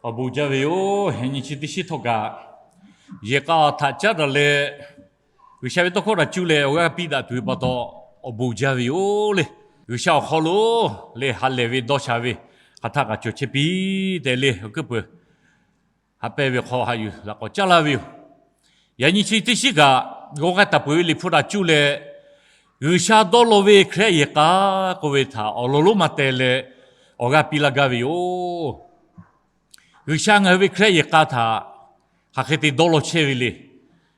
Awˬ bon jaˇ ve yoˬ. Yaꞈ nyi chi teˇ shiˉ htawˇ kaꞈ yehˬ k'a htaꞈ caˉ daꞈ leh, G'uiˬsha ve tawˇ hkawˇ htaꞈ cuˇ leh awˬ g'aˇ piˇ daꞈ tuˬ ve pa taw, awˬ bon jaˇ ve yoˬ le. G'uiˬsha awˬ hk'aw lo le ha lehˬ ve dawˇ sha ve hk'aˬ htaˆ kaꞈ cawˬ chehˇ piˇ tehꞈ le, awˬ hkuiˉ puiˍ haꞈ pehnˇ ve hk'aw haꞈ yuˬ laꞈ k'awꞈ caˉ laˇ ve yoˬ. Yaꞈ nyi chi teˇ shiˉ kaꞈ, g'awˇ k'ai taˍ peuˬ ve Liꞈ hpu htaꞈ cuˇ leh, G'uiˬsha dawˇ law ve Hkriꞈ yaˇ yehˬ k'a k'oˆ ve htaꞈ awˬ lawn lonˉ ma teh leh awˬ g'aˇ piˇ laˇ gaˇ ve yoˬ. G'uiˬsha ngaˬ hui ve Hkriꞈ yaˇ yehˬ k'a htaꞈ hk'aˬ hk'e te dawˇ law chehˇ ve le.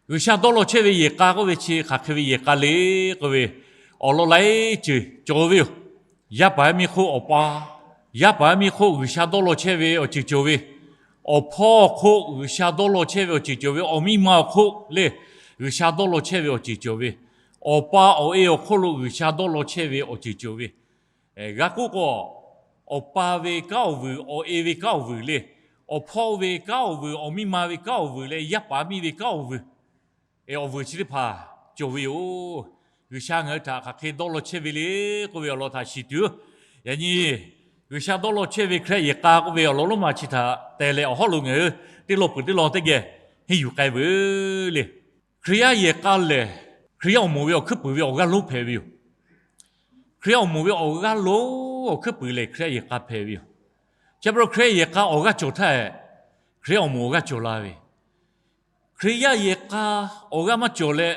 G'uiˬsha dawˇ law chehˇ ve yehˬ k'a k'oˆ ve chi hk'aˬ hk'e ve yehˬ k'a le k'oˆ ve, awˬ lawn laiˉ ceuˬ cawˬ ve yoˬ. Yaˇ paˍ yaˇ miˇ hk'oˆ awˬ pa, yaˇ paˍ yaˇ miˇ hk'oˆ G'uiˬsha dawˇ law chehˇ ve awˬ ceuˬ cawˬ ve, awˬ hpawˇ hk'oˆ G'uiˬsha dawˇ law chehˇ ve awˬ ceuˬ cawˬ ve, awˬ miˇ ma awˬ hk'oˆ le G'uiˬsha dawˇ law chehˇ ve awˬ ceuˬ cawˬ ve, awˬ pa awˬ e awˬ hk'oˆ lo G'uiˬsha dawˇ law chehˇ ve awˬ ceuˬ cawˬ ve, g'a k'oˆ k'o, awˬ pa ve kanˉ awˬ vuiˬ, awˬ e ve kanˉ awˬ vuiˬ le, awˬ hpawˇ ve kanˉ awˬ vuiˬ, awˬ miˇ ma ve kanˉ awˬ vuiˬ leh yaˇ paˍ miˇ ve kanˉ awˬ vuiˬ, awˬ vuiˬ chi teˇ hpaˍ cawˬ ve yoˬ. G'uiˬsha ngaˬ hui htaꞈ hk'aˬ hk'e dawˇ law chehˇ ve le k'oˆ ve awˬ lawn htaꞈ shiˍ tuˬ, yaꞈ nyi G'uiˬsha dawˇ law chehˇ ve Hkriꞈ yaˇ yehˬ k'a k'oˆ ve awˬ lawn lonˉ ma chi htaꞈ teh leh awˬ hawˉ lo ngaˬ hui teˇ lawn peuˬ teˇ lawn teˇ geh henˇ yuˬ k'ai veuˬ le. Hkriꞈ yaˇ yehˬ k'a lehˬ, Hkriꞈ yaˇ awˬ moˍ ve awˬ hkuiˉ puiˍ ve awˬ g'aˇ lonˉ hpehꞈ ve yoˬ. Hkriꞈ yaˇ awˬ moˍ ve awˬ g'aˇ lonˉ awˬ hkuiˉ puiˍ lehˬ Hkriꞈ yaˇ yehˬ k'a hpehꞈ ve yoˬ. Chi pa taw Hkriꞈ yaˇ yehˬ k'a awˬ g'aˇ cawˬ htaˇ, Hkriꞈ yaˇ awˬ moˍ awˬ g'aˇ cawˬ la ve, Hkriꞈ yaˇ yehˬ k'a awˬ g'aˇ maˇ cawˬ leh,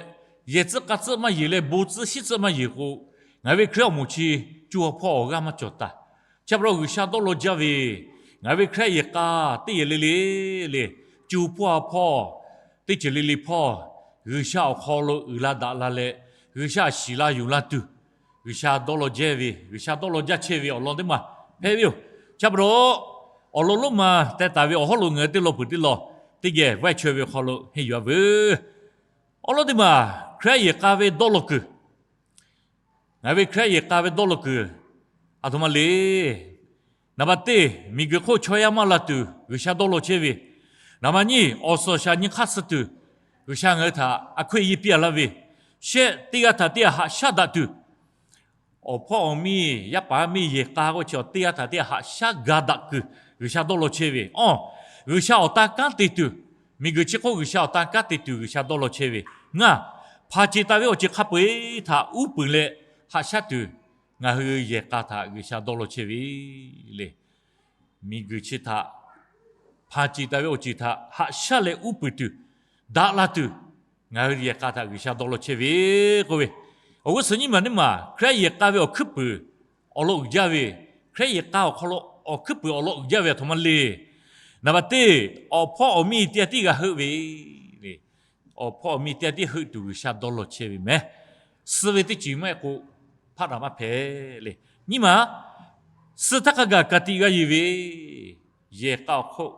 yehˬ tcuhˆ k'a tcuhˆ maˇ yeˬ leh bon tcuhˆ shiˉ tcuhˆ maˇ yeˬ k'o, ngaˬ hui ve Hkriꞈ yaˇ awˬ moˍ chi co ha hpawˇ awˬ g'aˇ maˇ cawˬ taˍ. Chi pa taw G'uiˬsha dawˇ law jaˇ ve, ngaˬ hui ve Hkriꞈ yaˇ yehˬ k'a teˇ yehˬ le le le, co hpawˇ ha hpawˇ, teˇ ceuˬ le le hpawˇ, G'uiˬsha awˬ hk'aw lo uiˍ la daꞈ la leh, G'uiˬsha shiˍ la yonˍ la tuˬ, G'uiˬsha dawˇ law jehˇ ve, G'uiˬsha dawˇ law jaˇ chehˇ ve awˬ lawn teˇ maˬ hpehꞈ ve yoˬ. Chi pa taw awˬ lawn lonˉ ma teh taˍ ve awˬ hawˉ lo ngaˬ hui teˇ lawn peuˬ teˇ lawn teˇ geh vaˇ chaweh ve hk'aw lo henˇ yuˬ a veuˬ. Awˬ lawn teˇ maˬ Hkriꞈ yaˇ yehˬ k'a ve dawˇ law kuiˬ, ngaˬ hui ve Hkriꞈ yaˇ yehˬ k'a ve dawˇ law kuiˬ aˬ htoꞈ ma le. Naˍ baˬ teˇ, miˬguiˬ hk'oˆ chaw yaˇ maˇ la tuˬ G'uiˬsha dawˇ law chehˇ ve. Naˍ baˬ nyiˇ, awˬ suhˍ awˬ shaˍ nyi hk'aˇ suh tuˬ G'uiˬsha ngaˬ hui htaꞈ a hkoˆ e ye piˇ a laˇ ve. Shehˆ, teˇ g'aˇ htaꞈ teˇ g'aˇ haꞈ shaˉ daꞈ tuˬ, awˬ hpawˇ awˬ miˇ, yaˇ paˍ miˇ yehˬ k'a k'oˆ chi teˇ g'aˇ htaꞈ teˇ g'aˇ haꞈ shaˉ ga daꞈ kuiˬ G'uiˬsha dawˇ law chehˇ ve. Awˬ, G'uiˬsha awˬ tan kanˉ te tuˬ, miˬguiˬ chi hk'oˆ G'uiˬsha awˬ tan kanˉ te tuˬ G'uiˬsha dawˇ law chehˇ ve. Ngaˬ, hpanˍ ceˬ taˍ ve awˬ ceuˬ hk'a peu-eˬ htaꞈ uˉ peunˍ leh haꞈ shaˉ tuˬ ngaˬ hui yehˬ k'a htaꞈ G'uiˬsha dawˇ law chehˇ ve le. Miˬguiˬ chi htaꞈ hpanˍ ceˬ taˍ ve awˬ ceuˬ htaꞈ haꞈ shaˉ leh uˉ peunˍ tuˬ, daꞈ la tuˬ, ngaˬ hui yehˬ k'a htaꞈ G'uiˬsha dawˇ law chehˇ ve k'oˆ ve. Awˬ g'uˇ suhˍ nyiˇ maˬ teˇ maˬ Hkriꞈ yaˇ yehˬ k'a ve awˬ hkuiˉ puiˍ awˬ lawn uiˍ jaˇ ve, Hkriꞈ yaˇ yehˬ k'a awˬ hk'aw lo awˬ hkuiˉ puiˍ awˬ lawn uiˍ jaˇ ve aˬ htoꞈ ma le. Naˍ baˬ teˇ, awˬ hpawˇ awˬ miˇ teˇ g'aˇ tiˉ g'a heuˆ ve le. Awˬ hpawˇ awˬ miˇ teˇ g'aˇ tiˉ heuˆ tuˬ G'uiˬsha dawˇ law chehˇ ve mehˍ. Suh ve teˇ ceuˬ maˇ heˆ k'o, hpaˆ daꞈ maˇ hpehꞈ le. Nyiˇ maˬ, suh htaˇ hk'a gaˬ ka tiꞈ g'a yeˬ ve, yehˬ k'a awˬ hk'oˆ,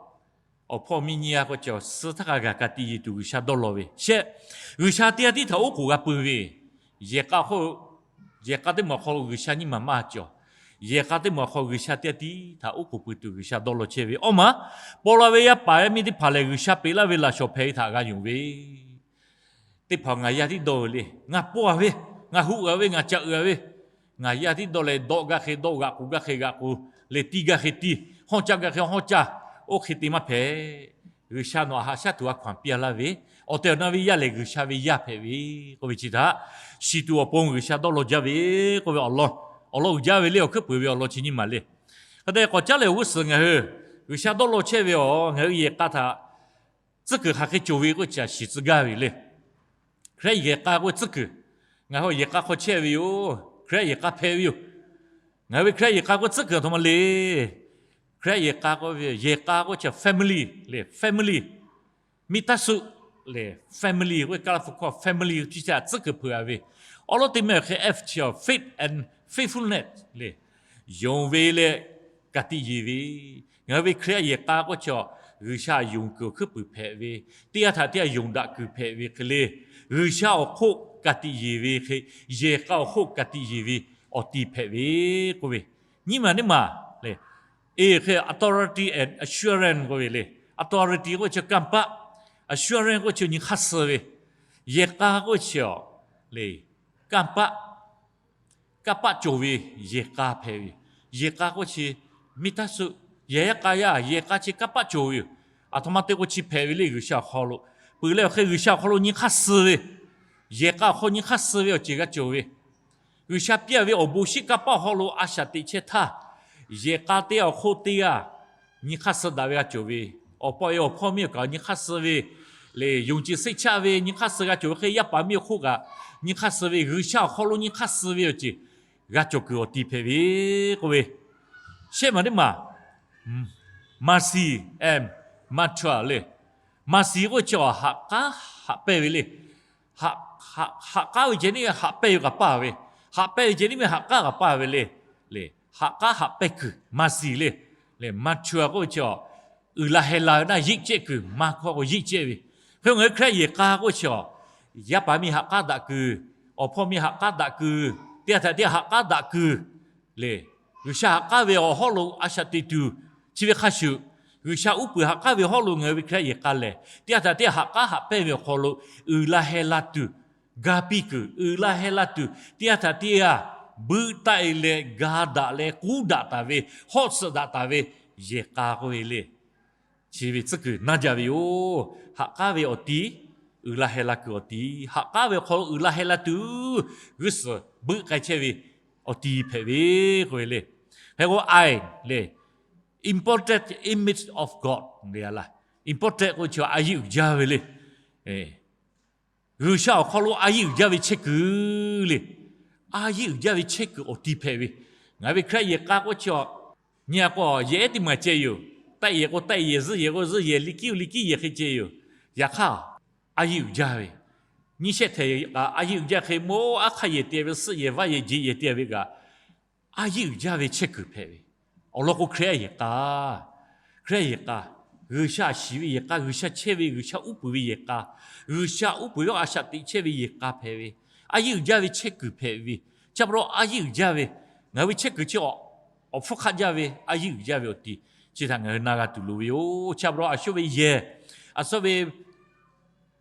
awˬ hpawˇ miˇ nyiˇ g'aˇ k'oˆ chi suh htaˇ hk'a gaˬ ka tiꞈ yeˬ tuˬ G'uiˬsha dawˇ law ve shehˆ. G'uiˬsha teˇ g'aˇ tiˉ htaꞈ oˉ k'oˍ g'a pui ve, yehˬ k'a hk'oˆ, yehˬ k'a teˇ maˬ awˬ hk'aw lo G'uiˬsha nyiˇ maˬ maˇ cawˬ. Yehˬ k'a teˇ maˬ awˬ hk'aw G'uiˬsha teˇ g'aˇ tiˉ htaꞈ oˉ k'oˍ pui tuˬ G'uiˬsha dawˇ law chehˇ ve. Awˇ maˬ, paw la ve yaˇ paˍ yaˇ miˇ teˇ hpaˍ lehˬ G'uiˬsha peꞈ laˇ ve laꞈ shawˍ hpehꞈ ve htaꞈ g'a yonˍ ve. Teˇ hpaˍ ngaˬ yaˇ tiˉ dawˇ ve le, ngaˬ paw a ve, ngaˬ hu a ve, ngaˬ caꞈ a ve, ngaˬ yaˇ tiˉ dawˇ leh dawˆ gaˇ hk'e dawˆ, g'aꞈ k'oˍ gaˇ hk'e g'aꞈ k'oˍ, leh tiˇ gaˇ hk'e tiˇ, hawˇ caˇ gaˇ hk'e hawˇ caˇ, oˇ hk'e te maˇ hpehꞈ. G'uiˬsha nawˬ htaꞈ haꞈ shaˉ tuˬ a hkaw anˬ piˇ a laˇ ve, awˬ tehˬ awˬ na ve yaˇ lehˬ G'uiˬsha ve yaˇ hpehꞈ ve k'oˆ ve chi htaꞈ shiˍ tuˬ awˬ pon G'uiˬsha dawˇ law jaˇ ve k'oˆ ve awˬ lawn, awˬ lawn uiˍ jaˇ ve le awˬ hkuiˉ puiˍ ve awˬ lawn chi nyiˇ maˬ le. Hk'e te k'awꞈ caˉ leh awˬ g'uˇ suhˍ ngaˬ hui G'uiˬsha dawˇ law chehˇ ve awˬ ngaˬ hui yehˬ k'a htaꞈ tcuhˉ kuiˬ hk'aˬ hk'e cawˬ ve k'oˆ chi a shiˍ tcuh gaˇ ve le. Hkriꞈ yehˬ k'a k'oˆ tcuhˉ kuiˬ, ngaˬ hui yehˬ k'a hk'aw chehˇ ve yoˬ. Hkriꞈ yehˬ k'a hpehꞈ ve yoˬ. Ngaˬ hui ve Hkriꞈ yehˬ k'a k'oˆ tcuhˉ kuiˬ aˬ htoꞈ ma le. Hkriꞈ yehˬ k'a k'oˆ ve, yehˬ k'a k'oˆ chi family le, family, မိသားစု le, family k'oˆ ve Kaˇ laˇ hpu hkawˇ family chi htaꞈ tcuhˉ kuiˬ hpeuꞈ a ve. Awˬ lawn teˇ mehˆ awˬ hk'e F chi a faith and faithfulness le, yonˍ ve leh ka tiꞈ yeˬ ve. Ngaˬ hui ve Hkriꞈ yehˬ k'a k'oˆ chi a G'uiˬsha yonˍ kuiˬ awˬ hkuiˉ puiˍ hpehꞈ ve, teˇ g'aˇ htaꞈ teˇ g'aˇ yonˍ daꞈ kuiˬ hpehꞈ ve hk'e le, G'uiˬsha awˬ hk'oˆ ka tiꞈ yeˬ ve hk'e, yehˬ k'a awˬ hk'oˆ ka tiꞈ yeˬ ve awˬ ti hpehꞈ ve k'oˆ ve. Nyiˇ maˬ teˇ maˬ le, e hk'e authority and assurance k'oˆ ve le. Authority k'oˆ chi kanˇ paˆ, assurance k'oˆ chi nyi hk'aˇ suh ve, yehˬ k'a k'oˆ chi a le, kanˇ paˆ, kanˇ paˆ cawˬ ve yehˬ k'a hpehꞈ ve. Yehˬ k'a k'oˆ chi မိသားစု Yehˬ yaˇ k'a yaˇ yehˬ k'a chi kanˇ paˆ cawˬ ve yoˬ. Aˬ htoꞈ ma te k'o chi hpehꞈ ve le G'uiˬsha awˬ hk'aw lo. Peuˬ leh awˬ hk'e G'uiˬsha awˬ hk'aw lo nyi hk'aˇ suh ve, yehˬ k'a awˬ hk'aw nyi hk'aˇ suh ve awˬ ceuˬ g'a cawˬ ve, G'uiˬsha piˇ a ve awˬ bon shiˉ kanˇ paˆ awˬ hk'aw lo a shaꞈ teꞈ chehˇ htaˇ, yehˬ k'a teˇ g'aˇ awˬ hk'oˆ teˇ g'aˇ nyi hk'aˇ suh daꞈ ve g'a cawˬ ve, awˬ pa e awˬ hpawˇ miˇ awˬ kaꞈ nyi hk'aˇ suh ve le, yonˍ ceˬ seˆ chaˆ ve nyi hk'aˇ suh g'a cawˬ ve hk'e, yaˇ paˍ miˇ awˬ hk'oˆ kaꞈ nyi hk'aˇ suh ve, G'uiˬsha awˬ hk'aw lo nyi hk'aˇ suh ve awˬ ceuˬ g'a cawˬ kuiˬ awˬ ti hpehꞈ ve k'oˆ ve, shehˆ maˬ teˇ maˬ mercy and mature le. Mercy k'oˆ ve chi a haꞈ k'aˉ haꞈ pehnˇ ve le. Haꞈ k'aˉ ve ceh tiˉ haꞈ pehnˇ ve kaꞈ paˇ ve, haꞈ pehnˇ ve ceh tiˉ ve haꞈ k'aˉ kaꞈ paˇ ve le. Le, haꞈ k'aˉ haꞈ pehnˇ kuiˬ mercy le. Le, mature k'oˆ ve chi a uiˍ la heh la ve naˇ yeˆ cehˇ kuiˬ, maˇ hkawˇ k'o yeˆ cehˇ ve. Hk'e ngaˬ hui Hkriꞈ yaˇ yehˬ k'a k'oˆ chi a yaˇ paˍ miˇ haꞈ k'aˉ daꞈ kuiˬ, awˬ hpawˇ miˇ haꞈ k'aˉ daꞈ kuiˬ, teˇ g'aˇ htaꞈ teˇ g'aˇ haꞈ k'aˉ daꞈ kuiˬ le. G'uiˬsha haꞈ k'aˉ ve awˬ hawˉ lo a shaꞈ teꞈ tuˬ, chi ve hk'a shuˍ, G'uiˬsha uˉ peunˍ haꞈ k'aˉ ve hawˉ lo ngaˬ hui ve Hkriꞈ yaˇ yehˬ k'a lehˬ, teˇ g'aˇ htaꞈ teˇ g'aˇ haꞈ k'aˉ haꞈ pehnˇ ve awˬ hk'aw lo uiˍ la heh la tuˬ, ga piˇ kuiˬ, uiˍ la heh la tuˬ, teˇ g'aˇ htaꞈ teˇ g'aˇ buiˆ taˆ e leh ga daꞈ leh k'uˉ daꞈ taˍ ve, hawˆ suhˍ daꞈ taˍ ve yehˬ k'a k'oˆ ve le. Chi ve tcuhˉ kuiˬ naˇ jaˇ ve yoˬ. Haꞈ k'aˉ ve awˬ ti, uiˍ la heh la kuiˬ awˬ ti, haꞈ k'aˉ ve awˬ hk'aw lo uiˍ la heh la tuˬ, g'uˇ suhˍ buiˆ k'ai chehˇ ve awˬ ti hpehꞈ ve k'oˆ ve le. Hk'e k'o, I le, important image of God le a laˇ. Important k'oˆ chi a yeˆ uiˍ jaˇ ve le. G'uiˬsha awˬ hk'aw lo a yeˆ uiˍ jaˇ ve chehˇ kuiˬ le. A yeˆ uiˍ jaˇ ve chehˇ kuiˬ awˬ ti hpehꞈ ve. Ngaˬ ve Hkriꞈ yaˇ yehˬ k'a k'oˆ chi a, nyi a k'o yehˬ ehˉ teˇ maˬ ceh yoˬ. Taˆ yehˬ k'o taˆ yehˬ, zuhˆ yehˬ k'o zuhˆ yehˬ, liꞈ kiˉ k'o liꞈ kiˉ yehˬ hk'e ceh yoˬ. Yaꞈ hk'aˇ, a yeˆ uiˍ jaˇ ve, nyiˇ shehˆ htehꞈ kaꞈ a yeˆ uiˍ jaˇ hk'e, mawˇ aˉ hk'aˇ yehˬ te ve, suhˆ yehˬ vaˇ yehˬ jeꞈ yehˬ te ve kaꞈ, a yeˆ uiˍ jaˇ ve chehˇ kuiˬ hpehꞈ ve. Awˬ lawn k'o, Hkriꞈ yaˇ yehˬ k'a, Hkriꞈ yaˇ yehˬ k'a, G'uiˬsha a shiˍ ve yehˬ k'a, G'uiˬsha chehˇ ve, G'uiˬsha uˉ peunˍ ve yehˬ k'a, G'uiˬsha uˉ peunˍ ve a shaꞈ teꞈ chehˇ ve yehˬ k'a hpehꞈ ve. A yeˆ uiˍ jaˇ ve chehˇ kuiˬ hpehꞈ ve. Chi pa taw a yeˆ uiˍ jaˇ ve, ngaˬ hui ve chehˇ kuiˬ chi awˬ hpfuhˇ hk'aˆ jaˇ ve, a yeˆ uiˍ jaˇ ve awˬ ti, chi htaꞈ ngaˬ hui na g'a tuˬ loˍ ve yoˬ. Chi pa taw a shu ve yehˬ, a shu ve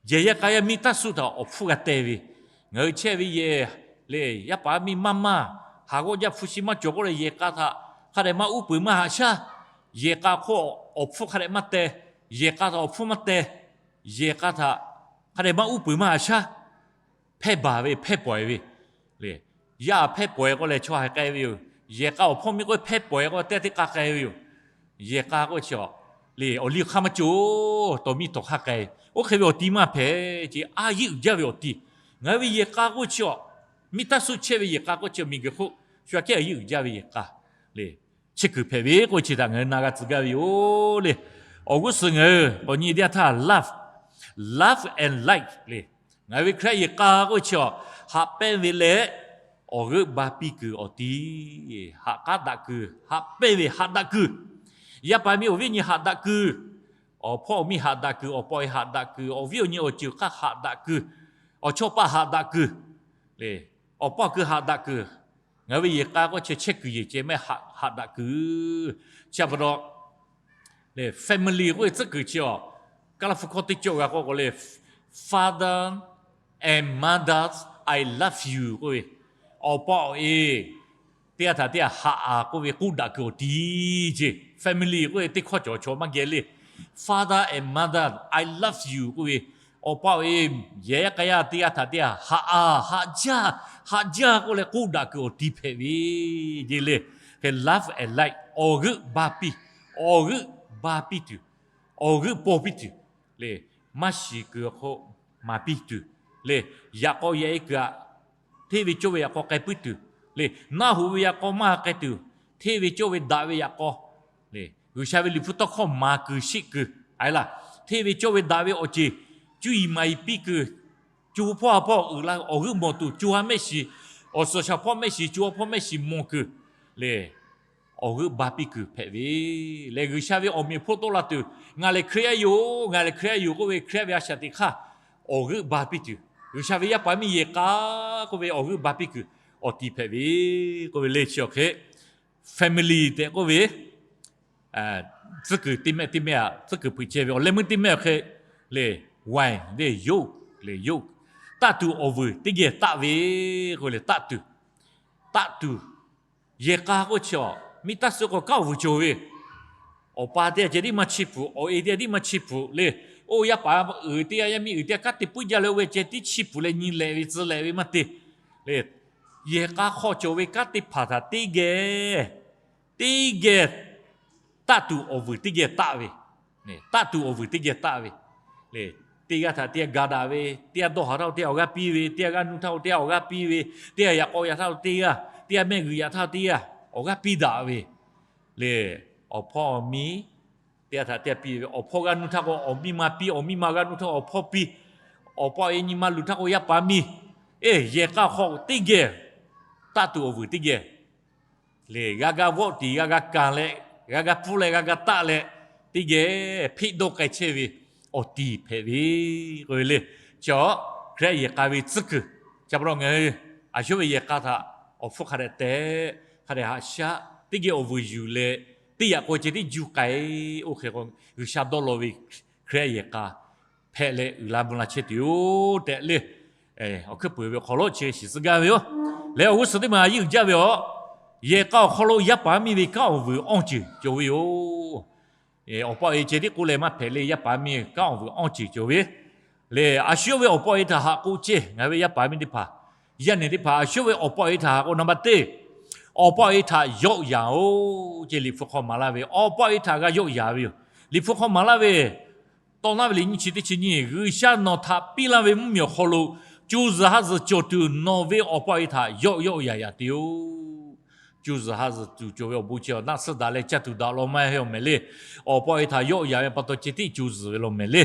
yehˬ yaˇ k'a yaˇ miˇ taˇ suh htaꞈ awˬ hpfuhˇ g'a teh ve, ngaˬ hui chehˇ ve yehˬ le, yaˇ paˍ miˇ maˇ maˇ, haˍ g'awˇ jaˇ hpu shi maˇ cawˬ k'oˆ leh yehˬ k'a htaꞈ hk'a dehꞈ maˇ uˉ peunˍ maˇ haꞈ shaˉ. Yehˬ k'a hk'oˆ awˬ hpfuhˇ hk'a dehꞈ maˇ teh, yehˬ k'a htaꞈ awˬ hpfuhˇ maˇ teh, yehˬ k'a htaꞈ hk'a dehꞈ maˇ uˉ peunˍ maˇ haꞈ shaˉ. Hpehˇ baˬ ve, hpehˇ pawˍ e ve le. Yaˇ hpehˇ pawˍ e k'oˆ leh chaw haiˬ k'ai ve yoˬ. Yehˬ k'a awˬ hpawˇ miˇ k'oˆ hpehˇ pawˍ e k'o teˇ g'aˇ teˇ k'a k'ai ve yoˬ. Yehˬ k'a k'oˆ chi a le, awˬ liˇ hk'aˇ maˇ cawˬ, tawˍ miˇ tawˍ hk'aˇ k'ai. Oˇ hk'e ve awˬ ti maˇ hpehꞈ ce, a yeˆ uiˍ jaˇ ve awˬ ti. Ngaˬ hui ve yehˬ k'a k'oˆ chi a, miˇ taˇ suh chehˇ ve yehˬ k'a k'oˆ chi a, miˬguiˬ hk'oˆ shu aꞈ kehˉ a yeˆ uiˍ jaˇ ve yehˬ k'a le. Chehˇ kuiˬ hpehꞈ ve k'oˆ chi htaꞈ ngaˬ hui na g'a tcuh gaˇ ve yoˬ le. Awˬ g'uˇ suhˍ ngaˬ hui awˬ nyi teˇ yanˇ htaˇ love, love and light le. Ngaˬ hui ve Hkriꞈ yaˇ yehˬ k'a k'oˆ chi a, haꞈ pehnˇ ve leh awˬ g'euˆ ba piˇ kuiˬ awˬ ti, haꞈ k'aˉ daꞈ kuiˬ, haꞈ pehnˇ ve haꞈ daꞈ kuiˬ, yaˇ paˍ miˇ awˬ viˉ awˬ nyi haꞈ daꞈ kuiˬ, awˬ hpawˇ awˬ miˇ haꞈ daꞈ kuiˬ, awˬ pa awˬ e haꞈ daꞈ kuiˬ, awˬ viˉ awˬ nyi awˬ ceuˬ hk'aˇ haꞈ daꞈ kuiˬ, awˬ chawˇ paˆ haꞈ daꞈ kuiˬ le, awˬ pa kuiˬ haꞈ daꞈ kuiˬ. Ngaˬ hui ve yehˬ k'a k'oˆ chi chehˇ kuiˬ yehˬ ceh mehˆ haꞈ daꞈ kuiˬ. Chi pa taw le, family k'oˆ ve tcuhˉ kuiˬ chi a, Kaˇlaˇ hpu hkawˇ teˇ cawˬ g'a k'oˆ k'o le, father and mothers, I love you k'oˆ ve, awˬ pa awˬ e teˇ g'aˇ htaꞈ teˇ g'aˇ haꞈ a k'oˆ ve k'oˆ daꞈ kuiˬ awˬ ti ce. Family k'oˆ ve teˇ hkawˇ cawˬ chaw maˇ geh le. Father and mother, I love you k'oˆ ve, awˬ pa awˬ e yehˬ yaˇ k'a yaˇ teˇ g'aˇ htaꞈ teˇ g'aˇ haꞈ a, haꞈ jaˇ, haꞈ jaˇ k'oˆ leh k'oˆ daꞈ kuiˬ awˬ ti hpehꞈ ve ce le. Hk'e love and light, awˬ g'euˆ ba piˇ, awˬ g'euˆ ba piˇ tuˬ, awˬ g'euˆ paw piˇ tuˬ le, maˇ shiˍ kuiˬ awˬ hk'oˆ maˍ piˇ tuˬ le, yaꞈ k'aw yaꞈ e kuiˬ aꞈ hteˇ ve cawˇ ve yaꞈ k'aw k'ai puiˉ tuˬ le, naˆ hoꞈ ve yaꞈ k'aw maˇ k'ai tuˬ, hteˇ ve cawˇ ve daꞈ ve yaꞈ k'aw le, G'uiˬsha ve liꞈ hpu tawˇ hkawˇ maˍ kuiˬ sheˆ kuiˬ a laˇ. Hteˇ ve cawˇ ve daꞈ ve awˬ ceˬ, cuˇ yiˍ maˍ yiˍ piˇ kuiˬ, co hpawˇ ha hpawˇ uiˍ la awˬ g'euˆ mawˬ tuˬ, co ha mehˆ shiˍ, awˬ suhˍ shaˍ hpawˇ mehˆ shiˍ, co ha hpawˇ mehˆ shiˍ mawˬ kuiˬ le, awˬ g'euˆ ba piˇ kuiˬ hpehꞈ ve leh, G'uiˬsha ve awˬ meꞈ awˬ hponˇ tawˆ la tuˬ, ngaˬ lehˬ Hkriꞈ yaˇ yoˬ, ngaˬ lehˬ Hkriꞈ yaˇ yoˬ k'oˆ ve Hkriꞈ yaˇ ve a shaꞈ teꞈ hk'aˇ awˬ g'euˆ ba piˇ tuˬ, G'uiˬsha ve yaˇ paˍ miˇ yehˬ k'a k'oˆ ve awˬ g'euˆ ba piˇ kuiˬ awˬ ti hpehꞈ ve k'oˆ ve le. Chi awˬ hk'e family tehꞈ k'oˆ ve tcuhˉ kuiˬ teˇ mehˆ teˇ mehˆ aꞈ tcuhˉ kuiˬ hpeuꞈ chehˇ ve awˬ leh meuˇ teˇ mehˆ awˬ hk'e le, wife le, yoˬ le, yoˬ. Taˆ tuˬ awˬ vuiˬ teˇ geh taˆ ve k'oˆ ve le, taˆ tuˬ, taˆ tuˬ. Yehˬ k'a k'oˆ chi a, miˇ taˇ suh k'o kanˉ awˬ vuiˬ cawˬ ve, Awˬ pa teˇ g'aˇ ceh tiˉ maˇ chiˇ pfuhˍ, awˬ e teˇ g'aˇ tiˉ maˇ chiˇ pvuhˍ le. Oˇ yaˇ paˍ uiˍ teˇ g'aˇ, yaˇ miˇ uiˍ teˇ g'aˇ kanˉ te puiˉ jaˇ leh oˇ ve ceh tiˉ chiˇ pfuhˍ leh nyi lehꞈ ve tcuh lehꞈ ve maˇ te le. Yehˬ k'a hk'aw cawˬ ve kanˉ teˇ hpaˍ htaꞈ teˇ geh, teˇ geh taˆ tuˬ awˬ vuiˬ teˇ geh taˆ ve, taˆ tuˬ awˬ vuiˬ teˇ geh taˆ ve le. Teˇ g'aˇ htaꞈ teˇ g'aˇ ga daꞈ ve, teˇ g'aˇ dawˇ haˍ htaˇ teˇ g'aˇ awˬ g'aˇ piˇ ve, teˇ g'aˇ g'aˇ nuˇ htaˇ teˇ g'aˇ awˬ g'aˇ piˇ ve, teˇ g'aˇ yaꞈ k'aw yaꞈ htaˇ teˇ g'aˇ, teˇ g'aˇ mehˆ g'uiˬ yaꞈ htaˇ teˇ g'aˇ awˬ g'aˇ piˇ daꞈ ve le. Awˬ hpawˇ awˬ miˇ teˇ g'aˇ htaꞈ teˇ g'aˇ piˇ ve, awˬ hpawˇ g'aˇ nuˇ htaˇ k'o awˬ miˇ ma piˇ, awˬ miˇ ma g'aˇ nuˇ htaˇ awˬ hpawˇ piˇ, awˬ pa awˬ e nyi ma luˬ htaˇ k'o yaˇ paˍ miˇ, eˬ, yehˬ k'a hk'aw teˇ geh taˆ tuˬ awˬ vuiˬ teˇ geh le, g'a ga vawˆ tiˍ g'a ga kanˍ leh, g'a ga pfuhˇ leh g'a ga taˆ leh, teˇ geh hpeˆ dawˇ k'ai chehˇ ve awˬ tiˍ hpehꞈ ve k'oˆ ve le. Chi Hkriꞈ yaˇ yehˬ k'a ve tcuhˉ kuiˬ, chi pa taw ngaˬ hui a shu ve yehˬ k'a htaꞈ awˬ hpfuhˇ hk'a dehꞈ tehꞈ, hk'a dehꞈ haꞈ shaˉ, teˇ geh awˬ vuiˬ yuˬ leh, teˇ yaꞈ k'o ceh tiˉ juˇ k'ai, oˇ hk'e k'o G'uiˬsha dawˇ law ve Hkriꞈ yaˇ yehˬ k'a hpehꞈ leh uiˍ la mvuh la chehˇ tuˬ yoˬ tehꞈ le. Awˬ hkuiˉ puiˍ ve awˬ hk'aw lo chi shiˍ tcuh gaˇ ve yoˬ. Leh awˬ g'uˇ suhˍ teˇ maˬ a yiˇ uiˍ jaˇ ve aˬ, yehˬ k'a awˬ hk'aw lo yaˇ paˍ miˇ ve kanˉ awˬ vuiˬ awˇ ceuˬ cawˬ ve yoˬ. Awˬ pa awˬ e ceh tiˉ k'oˆ leh maˇ hpehꞈ le, yaˇ paˍ miˇ kanˉ awˬ vuiˬ awˇ ceuˬ cawˬ ve le. A shu ve awˬ pa awˬ e htaꞈ haꞈ k'oˆ ceh, ngaˬ ve yaˇ paˍ miˇ teˇ hpaˍ, yaˇ nehˬ teˇ hpaˍ, a shu ve awˬ pa awˬ e htaꞈ haꞈ k'oˆ, naˍ baˆ teˇ, awˬ pa awˬ e htaꞈ yawˆ yan-oˬ ceh Liꞈ hpu hk'aw maˍ laˇ ve, awˬ pa awˬ e htaꞈ g'a yawˆ yan ve yoˬ. Liꞈ hpu hk'aw maˍ laˇ ve, tawˇ naˉ ve liꞈ nyiˇ chi teˇ chi nyiˇ, G'uiˬsha nawˬ htaꞈ piˇ laˇ ve mvuhˇmiˬ awˬ hk'aw lo co zuhˬ ha zuhˬ cawˬ tuˬ nawˬ ve awˬ pa awˬ e htaꞈ yawˆ yawˆ yan yan te-oˬ. Co zuhˬ ha zuhˬ tuˬ cawˬ ve awˬ bon chi awˬ naˆ suhˉ daꞈ leh caˇ tuˬ daꞈ law maˇ heˆ awˬ mehˍ le. Awˬ pa awˬ e htaꞈ yawˆ yan ve pa taw ceh tiˉ co zuhˬ ve law mehˍ le.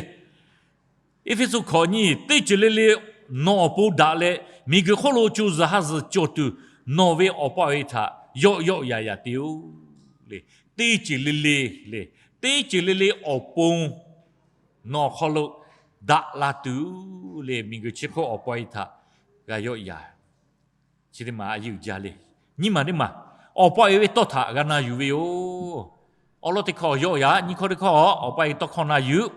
Eˇfeˇsuꞈ hkawꞈ nyiˇ, teˇ ceuˬ le le nawˬ awˬ pon daꞈ leh, miˬguiˬ hk'oˆ lo co zuhˬ ha zuhˬ cawˬ tuˬ nawˬ ve awˬ pa awˬ e htaꞈ yawˆ yawˆ yan yan te-oˬ le. Teˇ ceuˬ le le le, teˇ ceuˬ le le awˬ pon nawˬ awˬ hk'aw lo daꞈ la tuˬ le, miˬguiˬ chi hk'oˆ awˬ pa awˬ e htaꞈ g'a yawˆ yan. Chi teˇ maˬ a yiˇ uiˍ jaˇ le. Nyiˇ maˬ teˇ maˬ, awˬ pa awˬ e ve tawˇ htaꞈ g'a na yuˬ ve yoˬ. Awˬ lawn teˇ hkawˇ yawˆ yan, nyiˇ hkawˇ teˇ hkawˇ awˬ pa awˬ e tawˇ hkawˇ na yuˬ.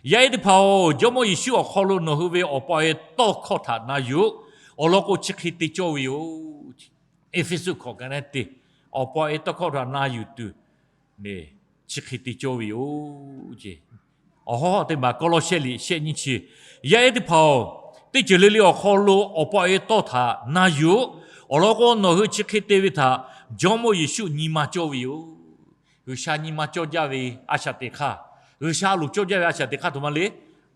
Yaˇ ehˉ teˇ hpaˍ-oˬ, Jawˇmawˇ Yeˍsuˆ awˬ hk'aw lo nawˬ hui ve awˬ pa awˬ e tawˇ hkawˇ htaꞈ na yuˬ. Awˬ lawn k'o chi hk'e te cawˇ ve yoˬ. Eˇfeˇsuꞈ hkawꞈ ka neˉ te, awˬ pa awˬ e tawˇ hkawˇ htaꞈ na yuˬ tuˬ chi hk'e te cawˇ ve yoˬ. Awˬ hawˉ teˇ maˬ Kawˇlawˇshehˆ liꞈ shehˆ nyiˇ chi, yaˇ ehˉ teˇ hpaˍ-oˬ, teˇ ceuˬ le le awˬ hk'aw lo awˬ pa awˬ e tawˇ htaꞈ na yuˬ. Awˬ lawn k'o nawˬ hui chi hk'e te ve htaꞈ Jawˇmawˇ Yeˍsuˆ nyi ma cawˇ ve yoˬ. G'uiˬsha nyi ma cawˇ jaˇ ve a shaꞈ teꞈ hk'aˇ, G'uiˬsha a loˍ cawˇ jaˇ ve a shaꞈ teꞈ hk'aˇ htoꞈ ma le.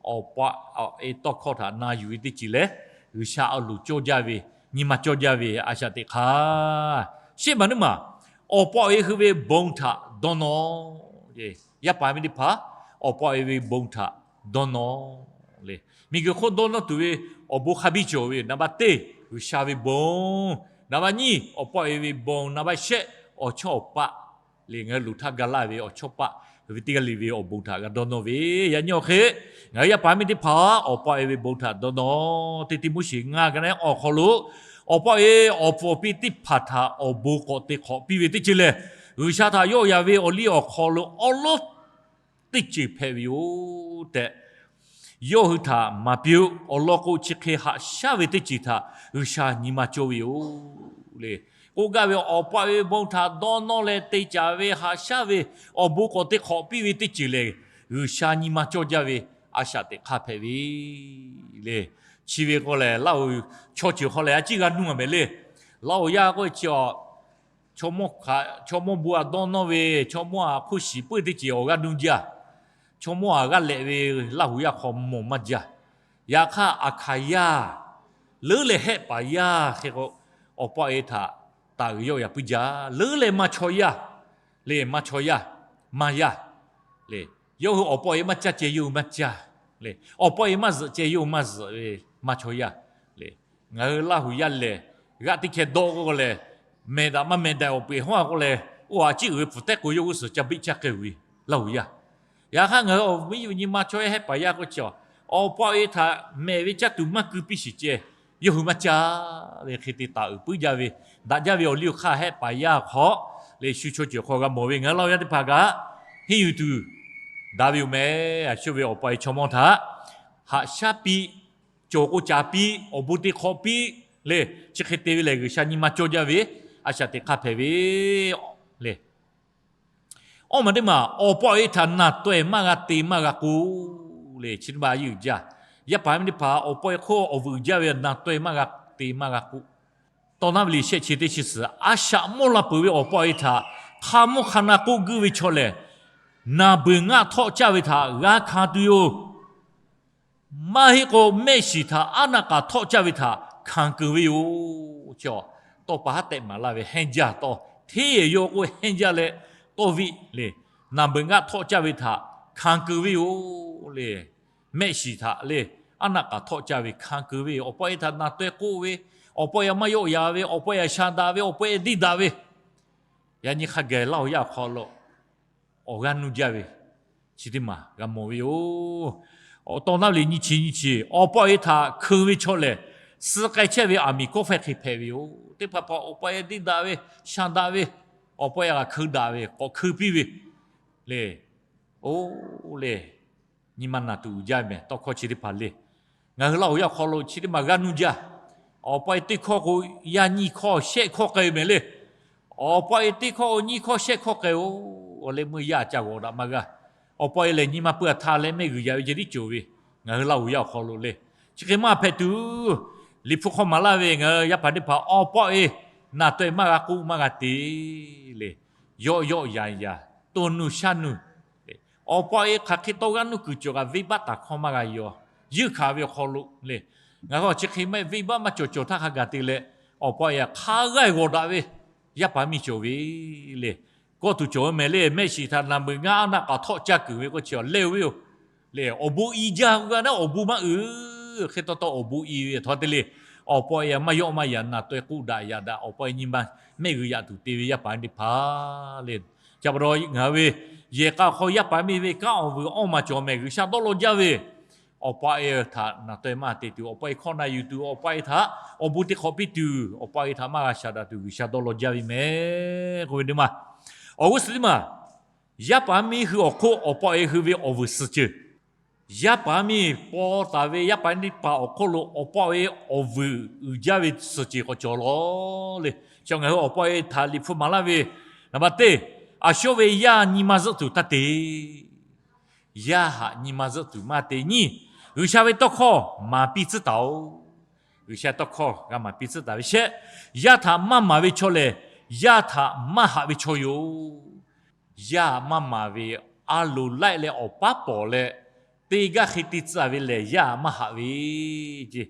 Awˬ pa awˬ e tawˇ hkawˇ htaꞈ na yuˬ ve teˇ ceuˬ lehˬ, G'uiˬsha a loˍ cawˇ jaˇ ve, nyi ma cawˇ jaˇ ve a shaꞈ teꞈ hk'aˇ. Shehˆ maˬ teˇ maˬ, awˬ pa awˬ e hui ve bon htaꞈ dawˇ nawˇ. Yaˇ paˍ miˇ teˇ hpaˍ, awˬ pa awˬ e ve bon htaꞈ dawˇ nawˇ le. Miˬguiˬ hk'oˆ dawˇ nawˇ tuˬ ve awˬ bon hk'a biˇ cawˬ ve, naˍ baˆ teˇ G'uiˬsha ve bon, naˍ baˆ nyiˇ awˬ pa awˬ e ve bon, naˍ baˆ shehˆ awˬ chawˇ awˬ paˆ le, ngaˬ hui luˬ htaˇ ga laˇ ve awˬ chawˇ paˆ ve teˇ g'aˇ le ve awˬ bon htaꞈ g'a dawˇ nawˇ ve. Yaꞈ nyi awˬ hk'e, ngaˬ hui yaˇ paˍ miˇ teˇ hpaˍ awˬ pa awˬ e ve bon htaꞈ dawˇ nawˇ. Teˇ Tiˆmoˉseˍ ngaˇ ka neˉ awˬ hk'aw lo, awˬ pa awˬ e awˬ pfuhˍ awˬ pi teˇ hpaˍ htaꞈ awˬ bon k'awꞈ te hk'awꞈ piˇ ve teˇ ceuˬ lehˬ, G'uiˬsha htaꞈ yawˆ yan ve awˬ liˇ awˬ hk'aw lo awˉ lawˉ teˇ ceuˬ hpehꞈ ve yoˬ tehꞈ, yawˇ hui htaꞈ maˍ piˇ-oˆ. Awˬ lawn k'o chi hk'e haꞈ shaˉ ve teˇ ceuˬ htaꞈ G'uiˬsha nyi ma cawˇ ve yoˬ le. K'oˆ gaˇ ve awˬ pa awˬ e ve bon htaꞈ dawˇ nawˇ leh te caˍ ve haꞈ shaˉ ve awˬ bon k'awꞈ te hk'awꞈ piˇ ve teˇ ceuˬ lehˬ, G'uiˬsha nyi ma cawˇ jaˇ ve a shaꞈ teꞈ hk'aˇ hpehꞈ ve le. Chi ve k'o lehˬ, Laˇhuˍ chaw ceuˬ hk'aw lehˬ a ciˉ g'a nuˇ a mehˍ le. Laˇhuˍ yaˇ k'oˆ chi a, chaw mawˇ bon a dawˇ nawˇ ve, chaw mawˇ a hk'oˆ shiˍ puiˉ teˇ ceuˬ awˬ g'aˇ nuˇ jaˇ. Chaw mawˇ a g'aˇ lehꞈ ve Laˇhuˍ yaˇ hk'aw mawˬ maˇ jaˇ. Yaꞈ hk'aˇ, aˬ hkanˍ yaˇ, leuˉ leh hehˆ paˍ yaˇ hk'e k'o, awˬ pa awˬ e htaꞈ taˍ uiˍ yawˆ yan puiˉ jaˇ. Leuˉ leh maˇ chaw yaˇ le, maˇ chaw yaˇ, maˇ yaˇ le. Yawˇ hui awˬ pa awˬ e maˇ caˇ ceh yawˇ hui maˇ caˇ le. Awˬ pa awˬ e maˇ zuhꞈ ceh yawˇ hui maˇ zuhꞈ ve maˇ chaw yaˇ le. Ngaˬ hui Laˇhuˍ yaˇ lehˬ, g'aˇ teˇ hkeh dawˆ k'oˆ leh, mehˬ daꞈ maˇ mehˬ daꞈ awˬ peˬ hawˉ a k'oˆ leh, oˇ a ciˉ uiˍ ve pfuhˍ tehˉ k'o yawˇ g'uˇ suhˍ ca biˆ caˇ k'ai ve Laˇhuˍ yaˇ. Yaꞈ hk'aˇ, ngaˬ hui awˬ viˉ awˬ nyi maˇ chaw yaˇ hehˆ paˍ yaˇ k'oˆ chi a, awˬ pa awˬ e htaꞈ mehˬ ve caˇ tuˬ maˇ keu piˇ shiˍ ceh, yawˇ hui maˇ caˇ ve hk'e te taˍ uiˍ puiˉ jaˇ ve, daꞈ jaˇ ve awˬ liˇ awˬ hk'aˇ hehˆ paˍ yaˇ hk'aw le, shu chaw ceuˬ hk'aw g'a mawˬ ve ngaˬ hui Laˇhuˍ yaˇ teˇ hpaˍ kaꞈ henˇ yuˬ tuˬ daꞈ ve yoˬ mehˍ. A shu ve awˬ pa awˬ e chaw mawˇ htaꞈ haꞈ shaˉ piˇ, cawˬ k'o caˍ piˇ, awˬ bon te hk'awꞈ piˇ le. Chi hk'e te ve lehˬ, G'uiˬsha nyi ma cawˇ jaˇ ve a shaꞈ teꞈ hk'aˇ hpehꞈ ve le. Awˇ maˬ teˇ maˬ awˬ pa awˬ e htaꞈ naˬ taweh maˇ g'a te maˇ g'a k'oˆ le. Chi teˇ maˬ a yeˇ uiˍ jaˇ. Yaˇ paˍ miˇ teˇ hpaˍ awˬ pa awˬ e hk'oˆ awˬ vuiˬ uiˍ jaˇ ve naˬ taweh maˇ g'a te maˇ g'a k'oˆ. Tawˇ naˉ ve liꞈ shehˆ chi teˇ chi suhˍ, a shaꞈ mawˇ la peuˬ ve awˬ pa awˬ e htaꞈ hk'a mvuhˇ hk'a na k'oˆ guiˇ ve chaw lehˬ, naˬ beuˬ ngaˆ htawˆ caˇ ve htaꞈ g'a hkanˍ tuˬ yoˬ. Maˇ heˆ k'o, mehˆ shiˍ htaꞈ aˉ naˆ k'aꞈ htawˆ caˇ ve htaꞈ hkanˍ keunˍ ve yoˬ. Tawˇ pa haˉ tehꞈ maˍ laˇ ve hehnˇ jaˇ tawˇ, hteˇ yehˬ yaw k'o hehnˇ jaˇ leh tawˇ viˆ le. Naˬ beuˬ ngaˆ htawˆ caˇ ve htaꞈ hkanˍ keunˍ ve yoˬ le. Mehˆ shiˍ htaꞈ le, aˉ naˆ k'aꞈ htawˆ caˇ ve hkanˍ keunˍ ve yoˬ. Awˬ pa awˬ e htaꞈ naˬ taweh k'oˆ ve, awˬ pa awˬ e maˇ yawˆ yaꞈ ve, awˬ pa awˬ e sha daꞈ ve, awˬ pa awˬ e deˇ daꞈ ve, yaꞈ nyi hk'a gaˬ laˇ awˬ yanˇ awˬ hk'aw lo awˬ g'aˇ nuˇ jaˇ ve, chi teˇ maˬ g'a mawˬ ve yoˬ. Awˬ tawˇ naˉ ve liꞈ nyiˇ chi nyiˇ chi, awˬ pa awˬ e htaꞈ hkeu ve chaw lehˬ, suh k'ai chehˇ ve aˬ miˍ kawˆ faiˇ hk'e hpehꞈ ve yoˬ. Teˇ hpaˍ hpaˍ awˬ pa awˬ e deˇ daꞈ ve, sha daꞈ ve, awˬ pa awˬ e htaꞈ hkeu daꞈ ve k'awꞈ hkeu piˇ ve le. Oˇ le, nyi ma naˬ tuˬ uiˍ jaˇ mehˍ. Tawˇ hkawˇ chi teˇ hpaˍ le, ngaˬ hui laˇ awˬ yanˇ awˬ hk'aw lo chi teˇ maˬ g'aˇ nuˇ jaˇ. Awˬ pa awˬ e teˇ hkawˇ k'o, yaˇ nyiˇ hkawˇ shehˆ hkawˇ k'ai ve mehˍ le. Awˬ pa awˬ e teˇ hkawˇ k'o, nyiˇ hkawˇ shehˆ hkawˇ k'ai-o. Awˬ leh meuˇ yaˇ ca g'awꞈ daꞈ maˇ g'a. Awˬ pa awˬ e lehˬ, nyi ma pui aˬ htaˇ leh mehˆ g'uiˬ yaꞈ ve ceh tiˉ cawˬ ve, ngaˬ hui laˇ awˬ yanˇ awˬ hk'aw lo le. Chi hk'e maˇ hpehꞈ tuˬ, Liꞈ hpu hk'aw maˍ laˇ ve ngaˬ hui yaˇ paˍ teˇ hpaˍ awˬ pa awˬ e naˬ taweh maˇ g'a k'oˆ maˇ g'a te le. Yawˆ yawˆ yanˍ yanˍ, to nuˇ shaˉ nuˇ, awˬ pa awˬ e hk'aˬ hk'e tawˇ g'aˇ nuˇ kuiˬ cawˬ kaꞈ venˇbaˆ taˍ hkawˇ maˇ g'a yaw. Yeunˇ hkanˍ ve awˬ hk'aw lo le, ngaˬ hui chi hk'e maˇ heˆ, venˇbaˆ maˇ cawˬ cawˬ htaˇ hk'a gaˬ te leh, awˬ pa awˬ e hk'a g'aˇ g'awꞈ daꞈ ve yaˇ paˍ miˇ cawˬ ve le. Kawˆ tuˬ cawˬ ve mehˍ le. Mehˆ shiˍ htaꞈ naˬ beuˬ ngaˆ aˉ naˆ k'aꞈ htawˆ caˇ keunˍ ve k'oˆ chi awˬ leh-o ve yoˬ le. Awˬ bon i jaˇ g'a naˉ awˬ bon maˇ uiˍ. Hk'e taw taw awˬ bon i ve htawˇ te le, awˬ pa awˬ e maˇ yawˆ maˇ yanˍ, naˬ taweh k'oˆ daꞈ yaꞈ daꞈ, awˬ pa awˬ e nyi ma mehˆ g'uiˬ yaꞈ tuˬ te ve yaˇ paˍ teˇ hpaˍ le. Ca pa taw ngaˬ hui ve yehˬ k'a hk'aw yaˇ paˍ miˇ ve kanˉ awˬ vuiˬ awˇ maˬ cawˬ mehˍ. G'uiˬsha dawˇ law jaˇ ve awˬ pa awˬ e htaꞈ naˬ taweh maˇ te tuˬ, awˬ pa awˬ e hkawˇ na yuˬ tuˬ, awˬ pa awˬ e htaꞈ awˬ bon te hk'awꞈ piˇ tuˬ, awˬ pa awˬ e htaꞈ maˇ g'a shaˍ daꞈ tuˬ G'uiˬsha dawˇ law jaˇ ve mehˍ k'oˆ ve teˇ maˬ. Awˬ g'uˇ suhˍ teˇ maˬ, yaˇ paˍ miˇ hui awˬ hk'oˆ awˬ pa awˬ e hui ve awˬ vuiˬ suhˍ ceuˬ, yaˇ paˍ miˇ paw taˍ ve yaˇ paˍ teˇ hpaˍ awˬ hk'oˆ lo awˬ pa awˬ e awˬ vuiˬ uiˍ jaˇ ve suhˍ ceuˬ k'awꞈ cawˬ lawˬ le. Chi ngaˬ hui awˬ pa awˬ e htaꞈ Liꞈ hpu maˍ laˇ ve, naˍ baˬ teˇ, a shu ve yaˇ nyi ma zuhˆ tuˬ taˇ te. Yaˇ haꞈ nyi ma zuhˆ tuˬ maˇ te nyiˇ, G'uiˬsha ve tawˇ hkawˇ maˍ piˇ tcuhˉ taˍ-oꞈ. G'uiˬsha tawˇ hkawˇ g'a maˍ piˇ tcuhˉ taˍ ve shehˆ, yaˇ htaꞈ maˇ maˍ ve chaw lehˬ, yaˇ htaꞈ maˇ haꞈ ve chaw yoˬ. Yaˇ maˇ maˍ ve a loˍ laiˆ leh awˬ paˉ pawˍ leh, teˇ g'aˇ hk'e te tcuh ve lehˬ, yaˇ maˇ haꞈ ve ce.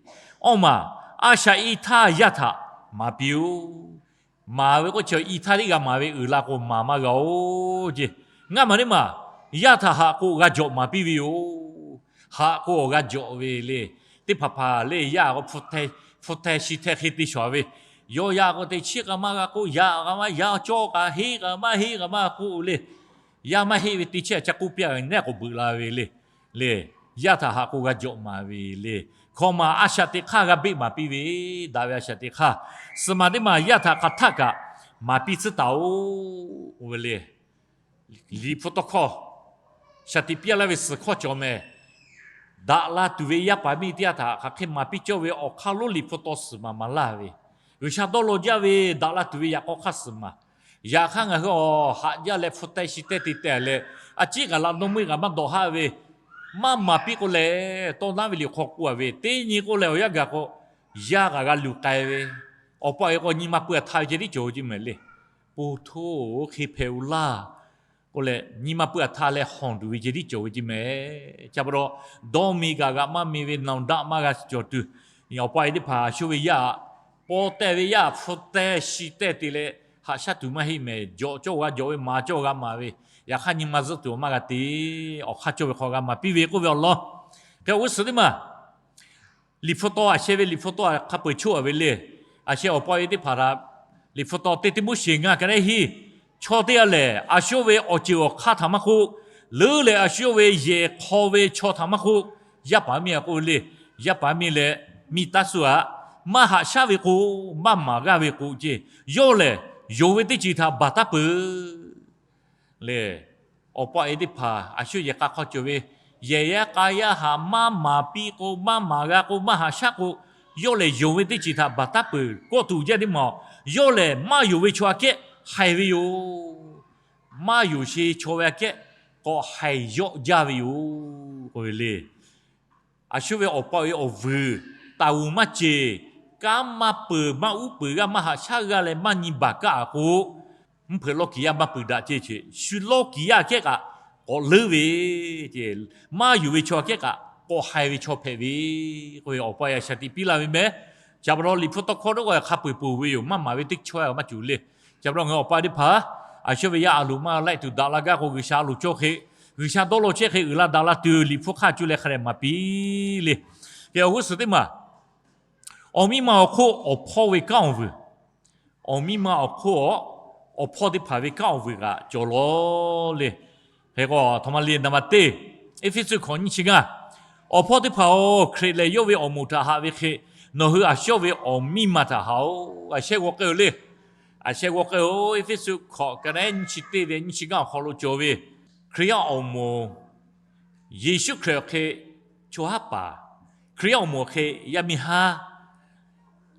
Awˇ maˬ, a shaꞈ i htaˇ yaˇ htaꞈ maˍ piˇ-oˆ. Maˍ ve k'oˆ chi i htaˇ tiˉ g'a maˍ ve, uiˍ la k'o maˍ maˇ g'a-oˬ ce. Ngaˇ maˬ teˇ maˬ, yaˇ htaꞈ haꞈ k'o g'a jawꞈ maˍ piˇ ve yoˬ. Haꞈ k'o awˬ g'a jawꞈ ve le. Teˇ hpaˍ hpaˍ le yaˇ k'o, hpu hteh shi hteh hk'e te shawˍ ve, yawˇ yaˇ k'o te chiˇ k'a maˇ g'a k'oˆ, yaꞈ k'a maˇ yaˇ cawˇ k'a heˆ k'a maˇ heˆ k'a maˇ k'oˆ le. Yaˇ maˇ heˆ ve te chehˇ ca k'oˆ piˇ-a ve neˉ k'awꞈ beuꞈ la ve le. Le, yaˇ htaꞈ haꞈ k'o g'a jawꞈ maˍ ve le. Hkawꞈ maˬ a shaꞈ teꞈ hk'aˇ g'a beˆ maˍ piˇ ve, daꞈ ve a shaꞈ teꞈ hk'aˇ, suhˍ maˬ teˇ maˬ yaˇ htaꞈ hk'aˬ htaˆ kaꞈ maˍ piˇ tcuhˉ taˍ-oꞈ ve le. Liꞈ hpu tawˇ hkawˇ, shaˍ tiꞈ piˇ laˇ ve suhˍ hkawˇ cawˬ mehˍ. Daꞈ la tuˬ ve yaˇ paˍ miˇ teˇ g'aˇ htaꞈ hk'aˬ hk'e maˍ piˇ cawˇ ve awˬ hk'aˇ lonˉ Liꞈ hpu taw suhˍ maˬ maˍ laˇ ve, G'uiˬsha dawˇ law jaˇ ve daꞈ la tuˬ ve yaꞈ k'aw hk'aˇ suhˍ maˬ. Yaꞈ hk'aˇ ngaˬ hui awˬ haꞈ jaˇ leh hpu teh shi teh te teh leh, a ciˉ kaꞈ laꞈ dawˇ meuˇ kaꞈ maˇ dawꞈ haˆ ve, maˇ maˍ piˇ k'o lehˬ, tawˇ naˉ ve liꞈ hk'aw k'oˆ-a ve teˇ nyi k'oˆ lehˬ, awˬ yanˇ gaˬ k'o yaˇ kaꞈ g'a luˬ k'ai ve, awˬ pa awˬ e k'o nyi ma pui aˬ htaˇ ve ceh tiˉ cawˬ ve ce mehˍ le. Po htoˇ, oˇ hk'e hpehꞈ-o laˇ k'oˆ leh, nyi ma pui aˬ htaˇ leh hawˬ tuˬ ve ceh tiˉ cawˬ ve ce mehˍ. Ca pa taw, dawˇ mi kaꞈ g'a maˇ mi ve, nawˬ daꞈ maˇ g'a cawˬ tuˬ, awˬ pa awˬ e teˇ hpaˍ a shu ve yaˇ, paw tehˇ ve yaˇ hpu teh shi tehˇ te leh, haꞈ shaˉ tuˬ maˇ heˆ mehˍ. Jawꞈ cawˇ g'a jawꞈ ve, maˍ cawˇ g'a maˍ ve, yaꞈ hk'aˇ nyi ma zuhˆ tuˬ maˇ g'a te. Awˬ hk'aˇ cawˇ ve hk'aw g'a maˍ piˇ ve k'oˆ ve awˬ lawn, hk'e awˬ g'uˇ suhˍ teˇ maˬ, Liꞈ hpu taw a sheh ve Liꞈ hpu taw hk'a peu-eˬ choˆ-a ve le. A sheh awˬ pa awˬ e teˇ hpaˍ htaꞈ Liꞈ hpu taw teˇ Tiˆmoˉseˍ ngaˇ ka neˉ hiˆ, chaw teˇ g'aˇ lehˬ, a shu ve awˬ ceuˬ awˬ hk'aˇ htaꞈ maˇ k'oˆ, leuˉ leh a shu ve yehˬ hk'aw ve chaw htaꞈ maˇ k'oˆ, yaˇ paˍ miˇ a k'oˆ ve le. Yaˇ paˍ miˇ leh miˇ taˇ suh-aꞈ, maˇ haꞈ shaˉ ve k'o, maˇ maˍ g'aˇ ve k'o ce, yawˇ lehˬ yonˍ ve teˇ ceuˬ htaꞈ baˬ taˉ peuˬ le. Awˬ pa awˬ e teˇ hpaˍ a shu yehˬ k'a hk'aw cawˬ ve, yehˬ yaˇ k'a yaˇ haꞈ maˇ maˍ piˇ k'o, maˇ maˍ g'a k'o, maˇ haꞈ shaˉ k'o, yawˇ lehˬ yonˍ ve teˇ ceuˬ htaꞈ baˬ taˉ peuˬ. Kawˆ tuˬ jaˇ teˇ maˬ, yawˇ lehˬ maˇ yonˍ ve chaw aꞈ kehˉ haiˬ ve yoˬ. maˇ yonˍ sheˍ chaw ve aꞈ kehˉ k'awꞈ haiˬ yawˆ jaˇ ve yoˬ k'oˆ ve le. A shu ve awˬ pa awˬ e awˬ vuiˬ, taˍ g'uˬ maˇ ceˬ, kanˉ maˇ peuˬ, maˇ uˉ peunˍ g'aˇ maˇ haꞈ shaˉ g'aˇ leh maˇ nyi baˬ kaˇ a k'o, mvuhˇ hpeuꞈ lawˇ kiˍ yaˇ maˇ peuˬ daꞈ ceˇ ce. Shu lawˇ kiˍ yaˇ aꞈ kehˉ kaꞈ k'awꞈ leuˉ ve, maˇ yonˍ ve chaw aꞈ kehˉ kaꞈ k'awꞈ haiˬ ve chaw hpehꞈ ve k'oˆ ve awˬ pa a shaˍ tiꞈ piˇ laˇ ve meh. Chi pa taw Liꞈ hpu tawˇ hkawˇ teˇ k'o hk'a peu-eˬ peuˬ ve yoˬ. Maˇ maˍ ve teˇ chaw maˇ cawˬ le. Chi pa taw ngaˬ hui awˬ pa teˇ hpaˍ a shu ve yaˇ a loˍ maˇ laiˆ tuˬ daꞈ la gaˇ k'o, G'uiˬsha a loˍ cawˇ hk'e, G'uiˬsha dawˇ law chehˇ hk'e uiˍ la daꞈ la tuˬ Liꞈ hpu hk'aˇ cuˇ leh hk'a dehꞈ maˍ piˇ le. Awˬ g'uˇ suhˍ teˇ maˬ, awˬ miˇ ma awˬ hk'oˆ awˬ hpawˇ ve kanˉ awˬ vuiˬ, awˬ miˇ ma awˬ hk'oˆ awˬ hpawˇ teˇ hpaˍ ve kanˉ awˬ vuiˬ kaꞈ cawˬ law le. Hk'e k'o, a htoꞈ ma le, naˍ baˬ teˇ, Eˇfeˇsuꞈ hkawꞈ nyiˇ chi ngaˇ, awˬ hpawˇ teˇ hpaˍ-oˬ, Hkriꞈ lehˬ yawˇ ve awˬ moˍ htaꞈ haꞈ ve hk'e, nawˬ hui a shu ve awˬ miˇ ma htaꞈ haꞈ-oˬ. A shehˆ g'aw k'ai-oˬ le. A shehˆ g'aw k'ai-oˬ, Eˇfeˇsuꞈ hkawꞈ ka naˉ nyiˇ chi teˇ ve nyiˇ chi ngaˇ awˬ hk'aw lo cawˬ ve, Hkriꞈ yaˇ awˬ moˍ, Yeˍsuˆ Hkriꞈ awˬ hk'e chaw haˉ paˍ, Hkriꞈ yaˇ awˬ moˍ awˬ hk'e yaˇ miˇ haˉ,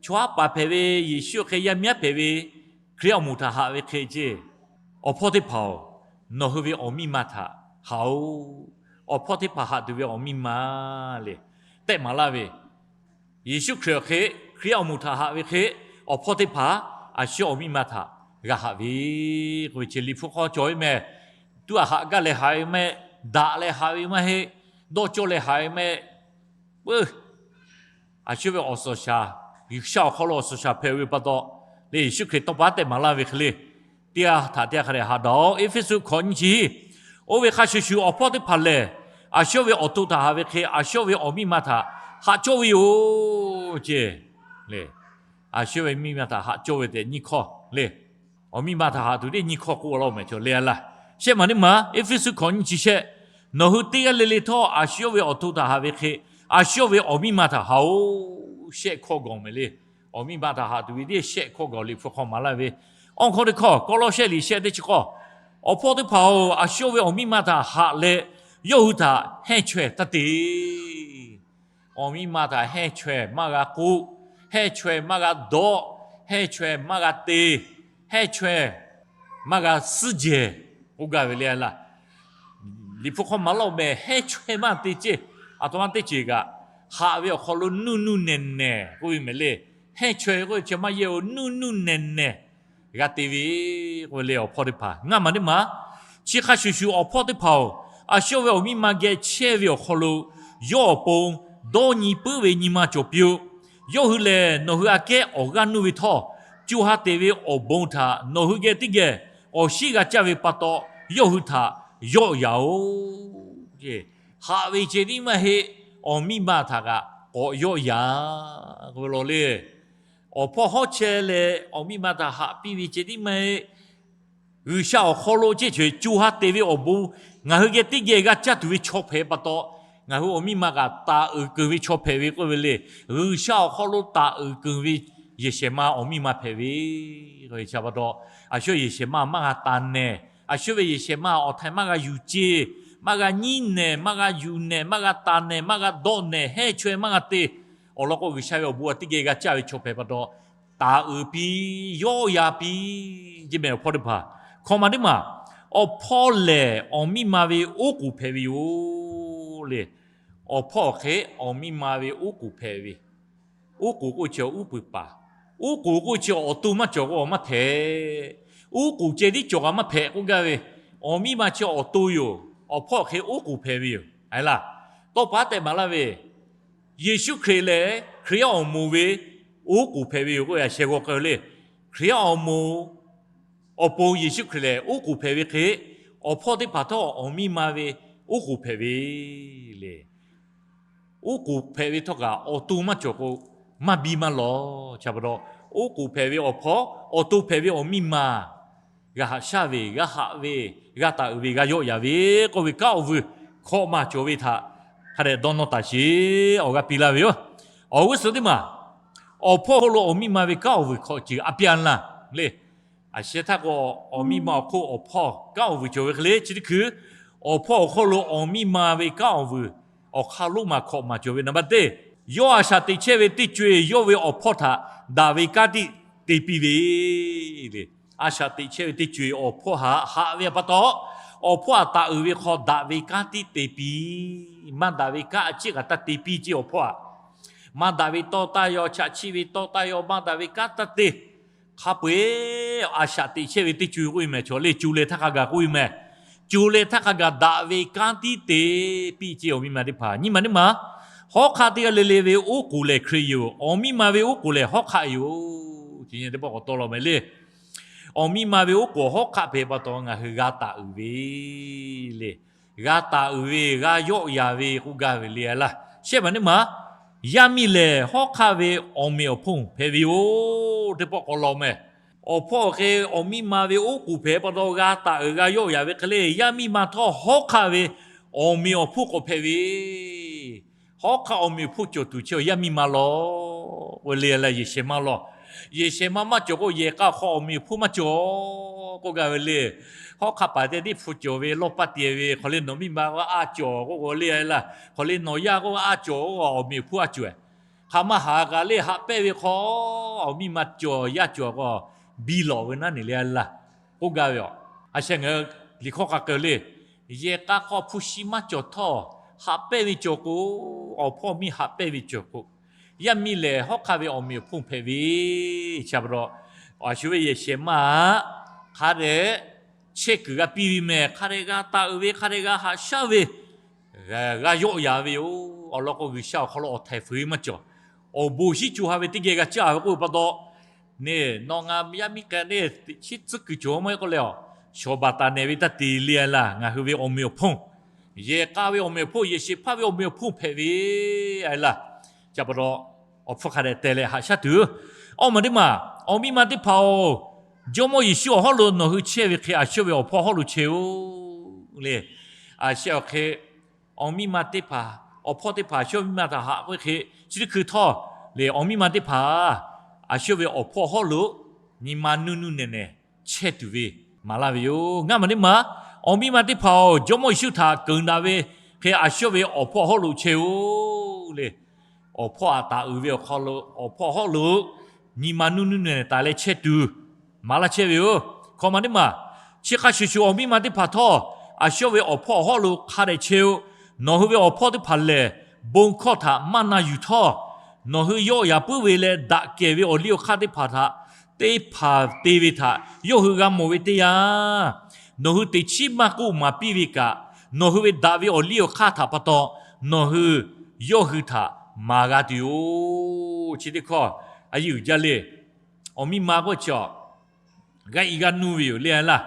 chaw haˉ paˍ hpehꞈ ve, Yeˍsuˆ awˬ hk'e yaˇ miˇ haˉ hpehꞈ ve, Hkriꞈ yaˇ awˬ moˍ htaꞈ haꞈ ve hk'e ceˇ, awˬ hpawˇ teˇ hpaˍ-oˬ, nawˬ hui ve awˬ miˇ ma htaꞈ haꞈ-oˬ. Awˬ hpawˇ teˇ hpaˍ haꞈ tuˬ ve awˬ miˇ ma le, tehˆ maˍ laˇ ve, Yeˍsuˆ Hkriꞈ awˬ hk'e, Hkriꞈ yaˇ awˬ moˍ htaꞈ haꞈ ve hk'e, awˬ hpawˇ teˇ hpaˍ a shu awˬ miˇ ma htaꞈ g'a haꞈ ve k'oˆ ve chi Liꞈ hpu hk'aw cawˬ ve meh. Tuˇ a haꞈ gaˇ leh haꞈ ve maˇ heˆ, daꞈ leh haꞈ ve maˇ heˆ, dawˇ cawˇ leh haꞈ ve maˇ heˆ, puiˉ, a shu ve awˬ suhˍ shaˍ, G'uiˬsha awˬ hk'aw lo awˬ suhˍ shaˍ hpehꞈ ve pa taw, le Yeˍsuˆ Hkriꞈ tawˇ pa tehˆ maˍ laˇ ve hk'e le, teˇ g'aˇ htaꞈ teˇ g'aˇ hk'a dehꞈ haꞈ daꞈ-oˬ. Eˇfeˇsuꞈ hkawꞈ nyiˇ chi hiˆ, oˇ ve hk'a shuˍ shuˍ awˬ hpawˇ teˇ hpaˍ lehˬ, a shu ve awˬ to htaꞈ haꞈ ve hk'e, a shu ve awˬ miˇ ma htaꞈ haꞈ cawˇ ve yoˬ ceˇ. Le, a shu ve miˇ ma htaꞈ haꞈ cawˇ ve tehꞈ nyiˇ hkawˇ le. Awˬ miˇ ma htaꞈ haꞈ tuˬ teˇ nyiˇ hkawˇ k'oˆ laˇ-oˬ meh cawˬ le a laˇ. Shehˆ maˬ teˇ maˬ, Eˇfeˇsuꞈ hkawꞈ nyiˇ chi shehˆ, nawˬ hui teˇ g'aˇ le le htawˇ a shu ve awˬ to htaꞈ haꞈ ve hk'e, a shu ve awˬ miˇ ma htaꞈ haꞈ-oˬ. Shehˆ hkawˇ gaˬ meh le. Awˬ miˇ ma htaꞈ haꞈ tuˬ ve teˇ shehˆ hkawˇ gaˬ Liꞈ hpu hk'aw maˍ laˇ ve, awˬ hkawˇ teˇ hkawˇ Kawˇlawˇsehˆ liꞈ shehˆ teˇ chi k'awˇ, awˬ hpawˇ teˇ hpaˍ-oˬ, a shu ve awˬ miˇ ma htaꞈ haꞈ leh, yawˇ hui htaꞈ hehnˇ chaweh taˇ te. Awˬ miˇ ma htaꞈ hehnˇ chaweh maˇ g'a k'oˆ, hehnˇ chaweh maˇ g'a dawˆ, hehnˇ chaweh maˇ g'a te, hehnˇ chaweh maˇ g'a suhˉ jehˬ k'oˆ gaˇ ve le a laˇ. Liꞈ hpu hk'aw maˍ laˇ-oˬ meh, hehnˇ chaweh maˇ te ceˇ. A htoꞈ ma teˇ ceuˬ kaꞈ, haꞈ ve awˬ hk'aw lo nuˇ nuˇ nehˬ nehˬ k'oˆ ve meh le. Hehnˇ chaweh k'oˆ ve chi maˇ yehˇ-oˬ, nuˇ nuˇ nehˬ nehˬ g'a te ve k'oˆ ve le awˬ hpawˇ teˇ hpaˍ. Ngaˇ maˬ teˇ maˬ, chi hk'a shuˍ shuˍ awˬ hpawˇ teˇ hpaˍ-oˬ, a shu ve awˬ miˇ ma geh chehˇ ve awˬ hk'aw lo, yawˇ awˬ pon dawˇ nyi puiˉ ve nyi ma cawˬ piˇ-oˆ. Yawˇ hui lehˬ nawˬ hui aꞈ kehˉ awˬ g'aˇ nuˇ ve htawˇ, co ha teꞈ ve awˬ bon htaꞈ nawˬ hui geh teˇ geh awˬ shiˉ g'a caˇ ve pa taw, yawˇ hui htaꞈ yawˆ yaꞈ-oˬ. Haꞈ ve ceh tiˉ maˇ heˆ, awˬ miˇ ma htaꞈ kaꞈ k'awꞈ yawˆ yaꞈ k'oˆ ve law le. Awˬ hpawˇ hawˉ chehˇ leh awˬ miˇ ma htaꞈ haꞈ piˇ ve ceh tiˉ maˇ heˆ. G'uiˬsha awˬ hk'aw lo ceˇ caweh co ha teꞈ ve awˬ bon ngaˬ hui geh teˇ geh g'a caˇ tuˬ ve chaw hpehꞈ pa taw, ngaˬ hui awˬ miˇ ma kaꞈ taˍ uiˍ keunˍ ve chaw hpehꞈ ve k'oˆ ve le. G'uiˬsha awˬ hk'aw lo taˍ uiˍ keunˍ ve yehˬ shehˍ ma awˬ miˇ ma hpehꞈ ve k'oˆ ve chi pa taw, a shu yehˬ shehˍ ma maˇ g'a taˍ nehˬ, a shu ve yehˬ shehˍ ma awˬ htaiˍ maˇ g'a yuˬ ceˇ, maˇ g'a nyiˉ nehˬ, maˇ g'a yuˬ nehˬ, maˇ g'a taˍ nehˬ, maˇ g'a dawˆ nehˬ, hehnˇ chaweh maˇ g'a te. Awˬ lawn k'o, G'uiˬsha ve awˬ bon a teˇ geh g'a caˇ ve chaw hpehꞈ pa taw, taˍ uiˍ piˇ, yawˆ yaꞈ piˇ ceˇ meh awˬ hpawˇ teˇ hpaˍ. Hkawꞈ maˬ teˇ maˬ, awˬ hpawˇ lehˬ awˬ miˇ ma ve oˉ k'oˍ hpehꞈ ve yoˬ le. Awˬ hpawˇ awˬ hk'e awˬ miˇ ma ve oˉ k'oˍ hpehꞈ ve. Oˉ k'oˍ k'oˆ chi uˉ peunˍ paˍ. Oˉ k'oˍ k'oˆ chi awˬ to maˇ cawˬ k'o awˬ maˇ hpehꞈ. Oˉ k'oˍ ceh tiˉ cawˬ kaꞈ maˇ hpehꞈ k'oˆ gaˇ ve, awˬ miˇ ma chi awˬ to yoˬ. Awˬ hpawˇ awˬ hk'e oˉ k'oˍ hpehꞈ ve yoˬ. Aˬ laˇ, tawˇ pa tehꞈ maˍ laˇ ve, Yeˍsuˆ Hkriꞈ lehˬ Hkriꞈ yaˇ awˬ moˍ ve oˉ k'oˍ hpehꞈ ve yoˬ k'oˆ ve a sheh g'aw k'ai le. Hkriꞈ yaˇ awˬ moˍ awˬ pon Yeˍsuˆ Hkriꞈ lehˬ oˉ k'oˍ hpehꞈ ve hk'e, awˬ hpawˇ teˇ hpaˍ htawˇ awˬ miˇ ma ve oˉ k'oˍ hpehꞈ ve le. Oˉ k'oˍ hpehꞈ ve htawˇ kaꞈ awˬ to maˇ cawˬ k'o, maˇ biˇ maˇ lawˬ. Chi pa taw, oˉ k'oˍ hpehꞈ ve awˬ hpawˇ, awˬ to hpehꞈ ve awˬ miˇ ma g'a haꞈ shaˉ ve, g'a haꞈ ve, g'a taˍ uiˍ ve, g'a yawˆ yaꞈ ve k'oˆ ve kanˉ awˬ vuiˬ hkawꞈ maˬ cawˬ ve htaꞈ hk'a dehꞈ dawˇ nawˇ taˍ sheˍ. Awˬ g'aˇ piˇ laˇ ve yoˬ. Awˬ g'uˇ suhˍ teˇ maˬ, awˬ hpawˇ hk'aw lo awˬ miˇ ma ve kanˉ awˬ vuiˬ hkawꞈ ceuˬ a piˇ a laˇ le. A sheh htaˇ k'o, awˬ miˇ ma awˬ hk'oˆ awˬ hpawˇ kanˉ awˬ vuiˬ cawˬ ve hk'e le. Chi teˇ hkui, awˬ hpawˇ awˬ hk'aw lo awˬ miˇ ma ve kanˉ awˬ vuiˬ awˬ hk'aˇ lonˉ ma hkawꞈ maˬ cawˬ ve naˍ baˆ teˇ, yawˇ a shaꞈ teꞈ chehˇ ve teˇ co-e yawˇ ve awˬ hpawˇ htaꞈ daꞈ ve kanˉ tiˉ te piˇ ve le. a shaꞈ teꞈ chehˇ ve teˇ co-eˬ awˬ hpawˇ htaꞈ haꞈ ve pa taw, awˬ hpawˇ htaꞈ taˍ uiˍ ve hk'aw daꞈ ve kanˉ tiˉ te piˇ. Maˇ daꞈ ve kanˉ a ciˉ kaꞈ taˇ te piˇ ceˇ awˬ hpawˇ htaꞈ. Maˇ daꞈ ve tawˇ taˇ yaw, chaꞈ chiˆ ve tawˇ taˇ yaw, maˇ daꞈ ve kanˉ taˇ te. Hk'a peu-eˬ a shaꞈ teꞈ chehˇ ve teˇ co-eˬ k'oˆ ve mehˍ, chaw lehˬ co leh htaˇ hk'a gaˬ k'oˆ ve mehˍ. Co leh htaˇ hk'a gaˬ daꞈ ve kanˉ tiˉ te piˇ ceˇ awˬ miˇ ma teˇ hpaˍ. Nyi ma teˇ ma, hawˉ hk'aˆ teˇ g'aˇ le le ve oˉ k'oˍ lehˬ Hkriꞈ yoˬ. Awˬ miˇ ma ve oˉ k'oˍ lehˬ hawˉ hk'aˆ yoˬ. Chi nyi teˇ pawˆ k'awꞈ tawˇ law mehˍ le. Awˬ miˇ ma ve oˉ k'oˍ hawˉ hk'aˆ hpehꞈ pa taw ngaˬ hui g'a taˍ uiˍ ve le. G'a taˍ uiˍ ve, g'a yawˆ yaˍ ve k'oˆ gaˇ ve le laˇ. Shehˆ maˬ teˇ ma, yaˇ miˇ lehˬ hawˉ hk'aˆ ve awˬ meꞈ awˬ hponˇ hpehꞈ ve yoˬ. Teˇ pawˆ k'awꞈ law mehˍ. Awˬ hpawˇ hk'e awˬ miˇ ma ve oˉ k'oˍ hpehꞈ pa taw g'a taˍ uiˍ g'a yawˆ yaˍ ve hk'e le, yaˇ miˇ ma htawˇ hawˉ hk'aˆ ve awˬ meꞈ awˬ hponˇ k'awꞈ hpehꞈ ve Hawˉ hk'aˆ awˬ meꞈ awˬ hponˇ cawˬ tuˬ chehˇ yaˇ miˇ ma lawˬ k'oˆ ve le. Yaˇ shehˍ ma lawˬ. Yehˬ shehˍ ma maˇ cawˬ k'o, yehˬ k'a hk'aw awˬ meꞈ awˬ hponˇ maˇ cawˬ k'oˆ gaˇ ve le. Hawˉ hk'aˆ paˍ te tiˉ hpu cawˬ ve lawˇ paˇ tiˍ ve, hk'aw le nawˬ miˇ ma k'o a cawˬ k'oˆ k'o le laˇ. Hk'aw le nawˬ yaˇ k'o a cawˬ k'o, awˬ meꞈ awˬ hponˇ a cawˬ. Hk'aˬ ma haꞈ kaꞈ le haꞈ pehnˇ ve hk'aw, awˬ miˇ ma cawˬ yaˇ cawˬ k'o, biˇ lawꞈ ve naˉ neˬ le laˇ k'oˆ gaˇ ve yoˬ. A sheh ngaˬ hui liꞈ hkawˇ hk'a k'ai le. Yehˬ k'a hk'aw hpu shi maˇ cawˬ htawˇ, haꞈ pehnˇ ve cawˬ k'o, awˬ hpawˇ miˇ haꞈ pehnˇ ve cawˬ k'o, yaˇ miˇ lehˬ hawˉ hk'aˆ ve awˬ meꞈ awˬ hponˇ hpehꞈ ve. Chi pa taw, a shu ve yehˬ shehˍ ma htaꞈ hk'a dehꞈ chehˇ kuiˬ g'a piˇ ve mehˍ. Hk'a dehꞈ g'a taˍ uiˍ ve, hk'a dehꞈ g'a haꞈ shaˉ ve, g'a yawˆ yaˍ ve yoˬ. Awˬ lawn k'o, G'uiˬsha awˬ hk'aw lo awˬ htaiˍ fuiˍ ve maˇ cawˬ. Awˬ bon shinˉ co ha ve teˇ geh g'a caˇ ve k'oˆ ve pa taw, neˬ nawˬ ngaˬ yaˇ miˇ k'ai neˇ chi tcuhˉ kuiˬ cawˬ maˇ heˆ k'oˆ leh, shawˍ baˬ taˍ nehˬ ve taˇ te le laˇ. Ngaˬ hui ve awˬ meꞈ awˬ hponˇ, yehˬ k'a ve awˬ meꞈ awˬ hponˇ, yehˬ shehˍ hpaˇ ve awˬ meꞈ awˬ hponˇ hpehꞈ ve a laˇ. Chi pa taw, awˬ hpfuhˇ hk'a dehꞈ teh leh haꞈ shaˉ tuˬ. Awˇ maˬ teˇ maˬ, awˬ miˇ ma teˇ hpaˍ-oˬ, Jawˇmawˇ Yeˍsuˆ awˬ hawˉ lo nawˬ hui chehˇ ve hk'e, a shu ve awˬ hpawˇ hawˉ lo chehˇ-oˬ le. A sheh awˬ hk'e, awˬ miˇ ma teˇ hpaˍ, awˬ hpawˇ teˇ hpaˍ a shu ve miˇ ma htaꞈ haꞈ k'oˆ ve hk'e, chi teˇ hkui htawˇ le, awˬ miˇ ma teˇ hpaˍ a shu ve awˬ hpawˇ hawˉ lo nyi ma nuˇ nuˇ nehˬ nehˬ chehˇ tuˬ ve maˍ laˇ ve yoˬ. Ngaˇ maˬ teˇ ma, awˬ miˇ ma teˇ hpaˍ-oˬ, Jawˇmawˇ Yeˍsuˆ htaꞈ keunˍ daꞈ ve hk'e, a shu ve awˬ hpawˇ hawˉ lo chehˇ-oˬ le. Awˬ hpawˇ htaꞈ taˍ uiˍ ve awˬ hk'aw lo, awˬ hpawˇ hawˉ lo nyi ma nuˇ nuˇ nehˬ nehˬ taˍ leh chehˇ tuˬ maˍ laˇ chehˇ ve yoˬ. Hkawꞈ maˬ teˇ ma, chi hk'a shuˍ shuˍ awˬ miˇ ma teˇ hpaˍ htawˇ, a shu ve awˬ hpawˇ awˬ hawˉ lo hk'a dehꞈ chehˇ-oˬ. Nawˬ hui ve awˬ hpawˇ teˇ hpaˍ lehˬ, bon hkawˇ htaꞈ maˇ na yuˬ htawˇ, nawˬ hui yawˆ yaꞈ puiˉ ve leh daꞈ kehˬ ve awˬ liˇ awˬ hk'aˇ teˇ hpaˍ htaꞈ, teˇ hpaˍ te ve htaꞈ yawˇ hui g'a mawˬ ve teˇ yanˇ, nawˬ hui teꞈ chiˉ maˇ k'oˆ maˍ piˇ ve kaꞈ, nawˬ hui ve daꞈ ve awˬ liˇ awˬ hk'aˇ htaꞈ pa taw, nawˬ hui yawˇ hui htaꞈ maˍ g'a tuˬ yoˬ. Chi teˇ hkawˇ a yeˇ uiˍ jaˇ le. Awˬ miˇ ma k'oˆ chi a, g'a iˉ g'a nuˇ ve yoˬ le laˇ.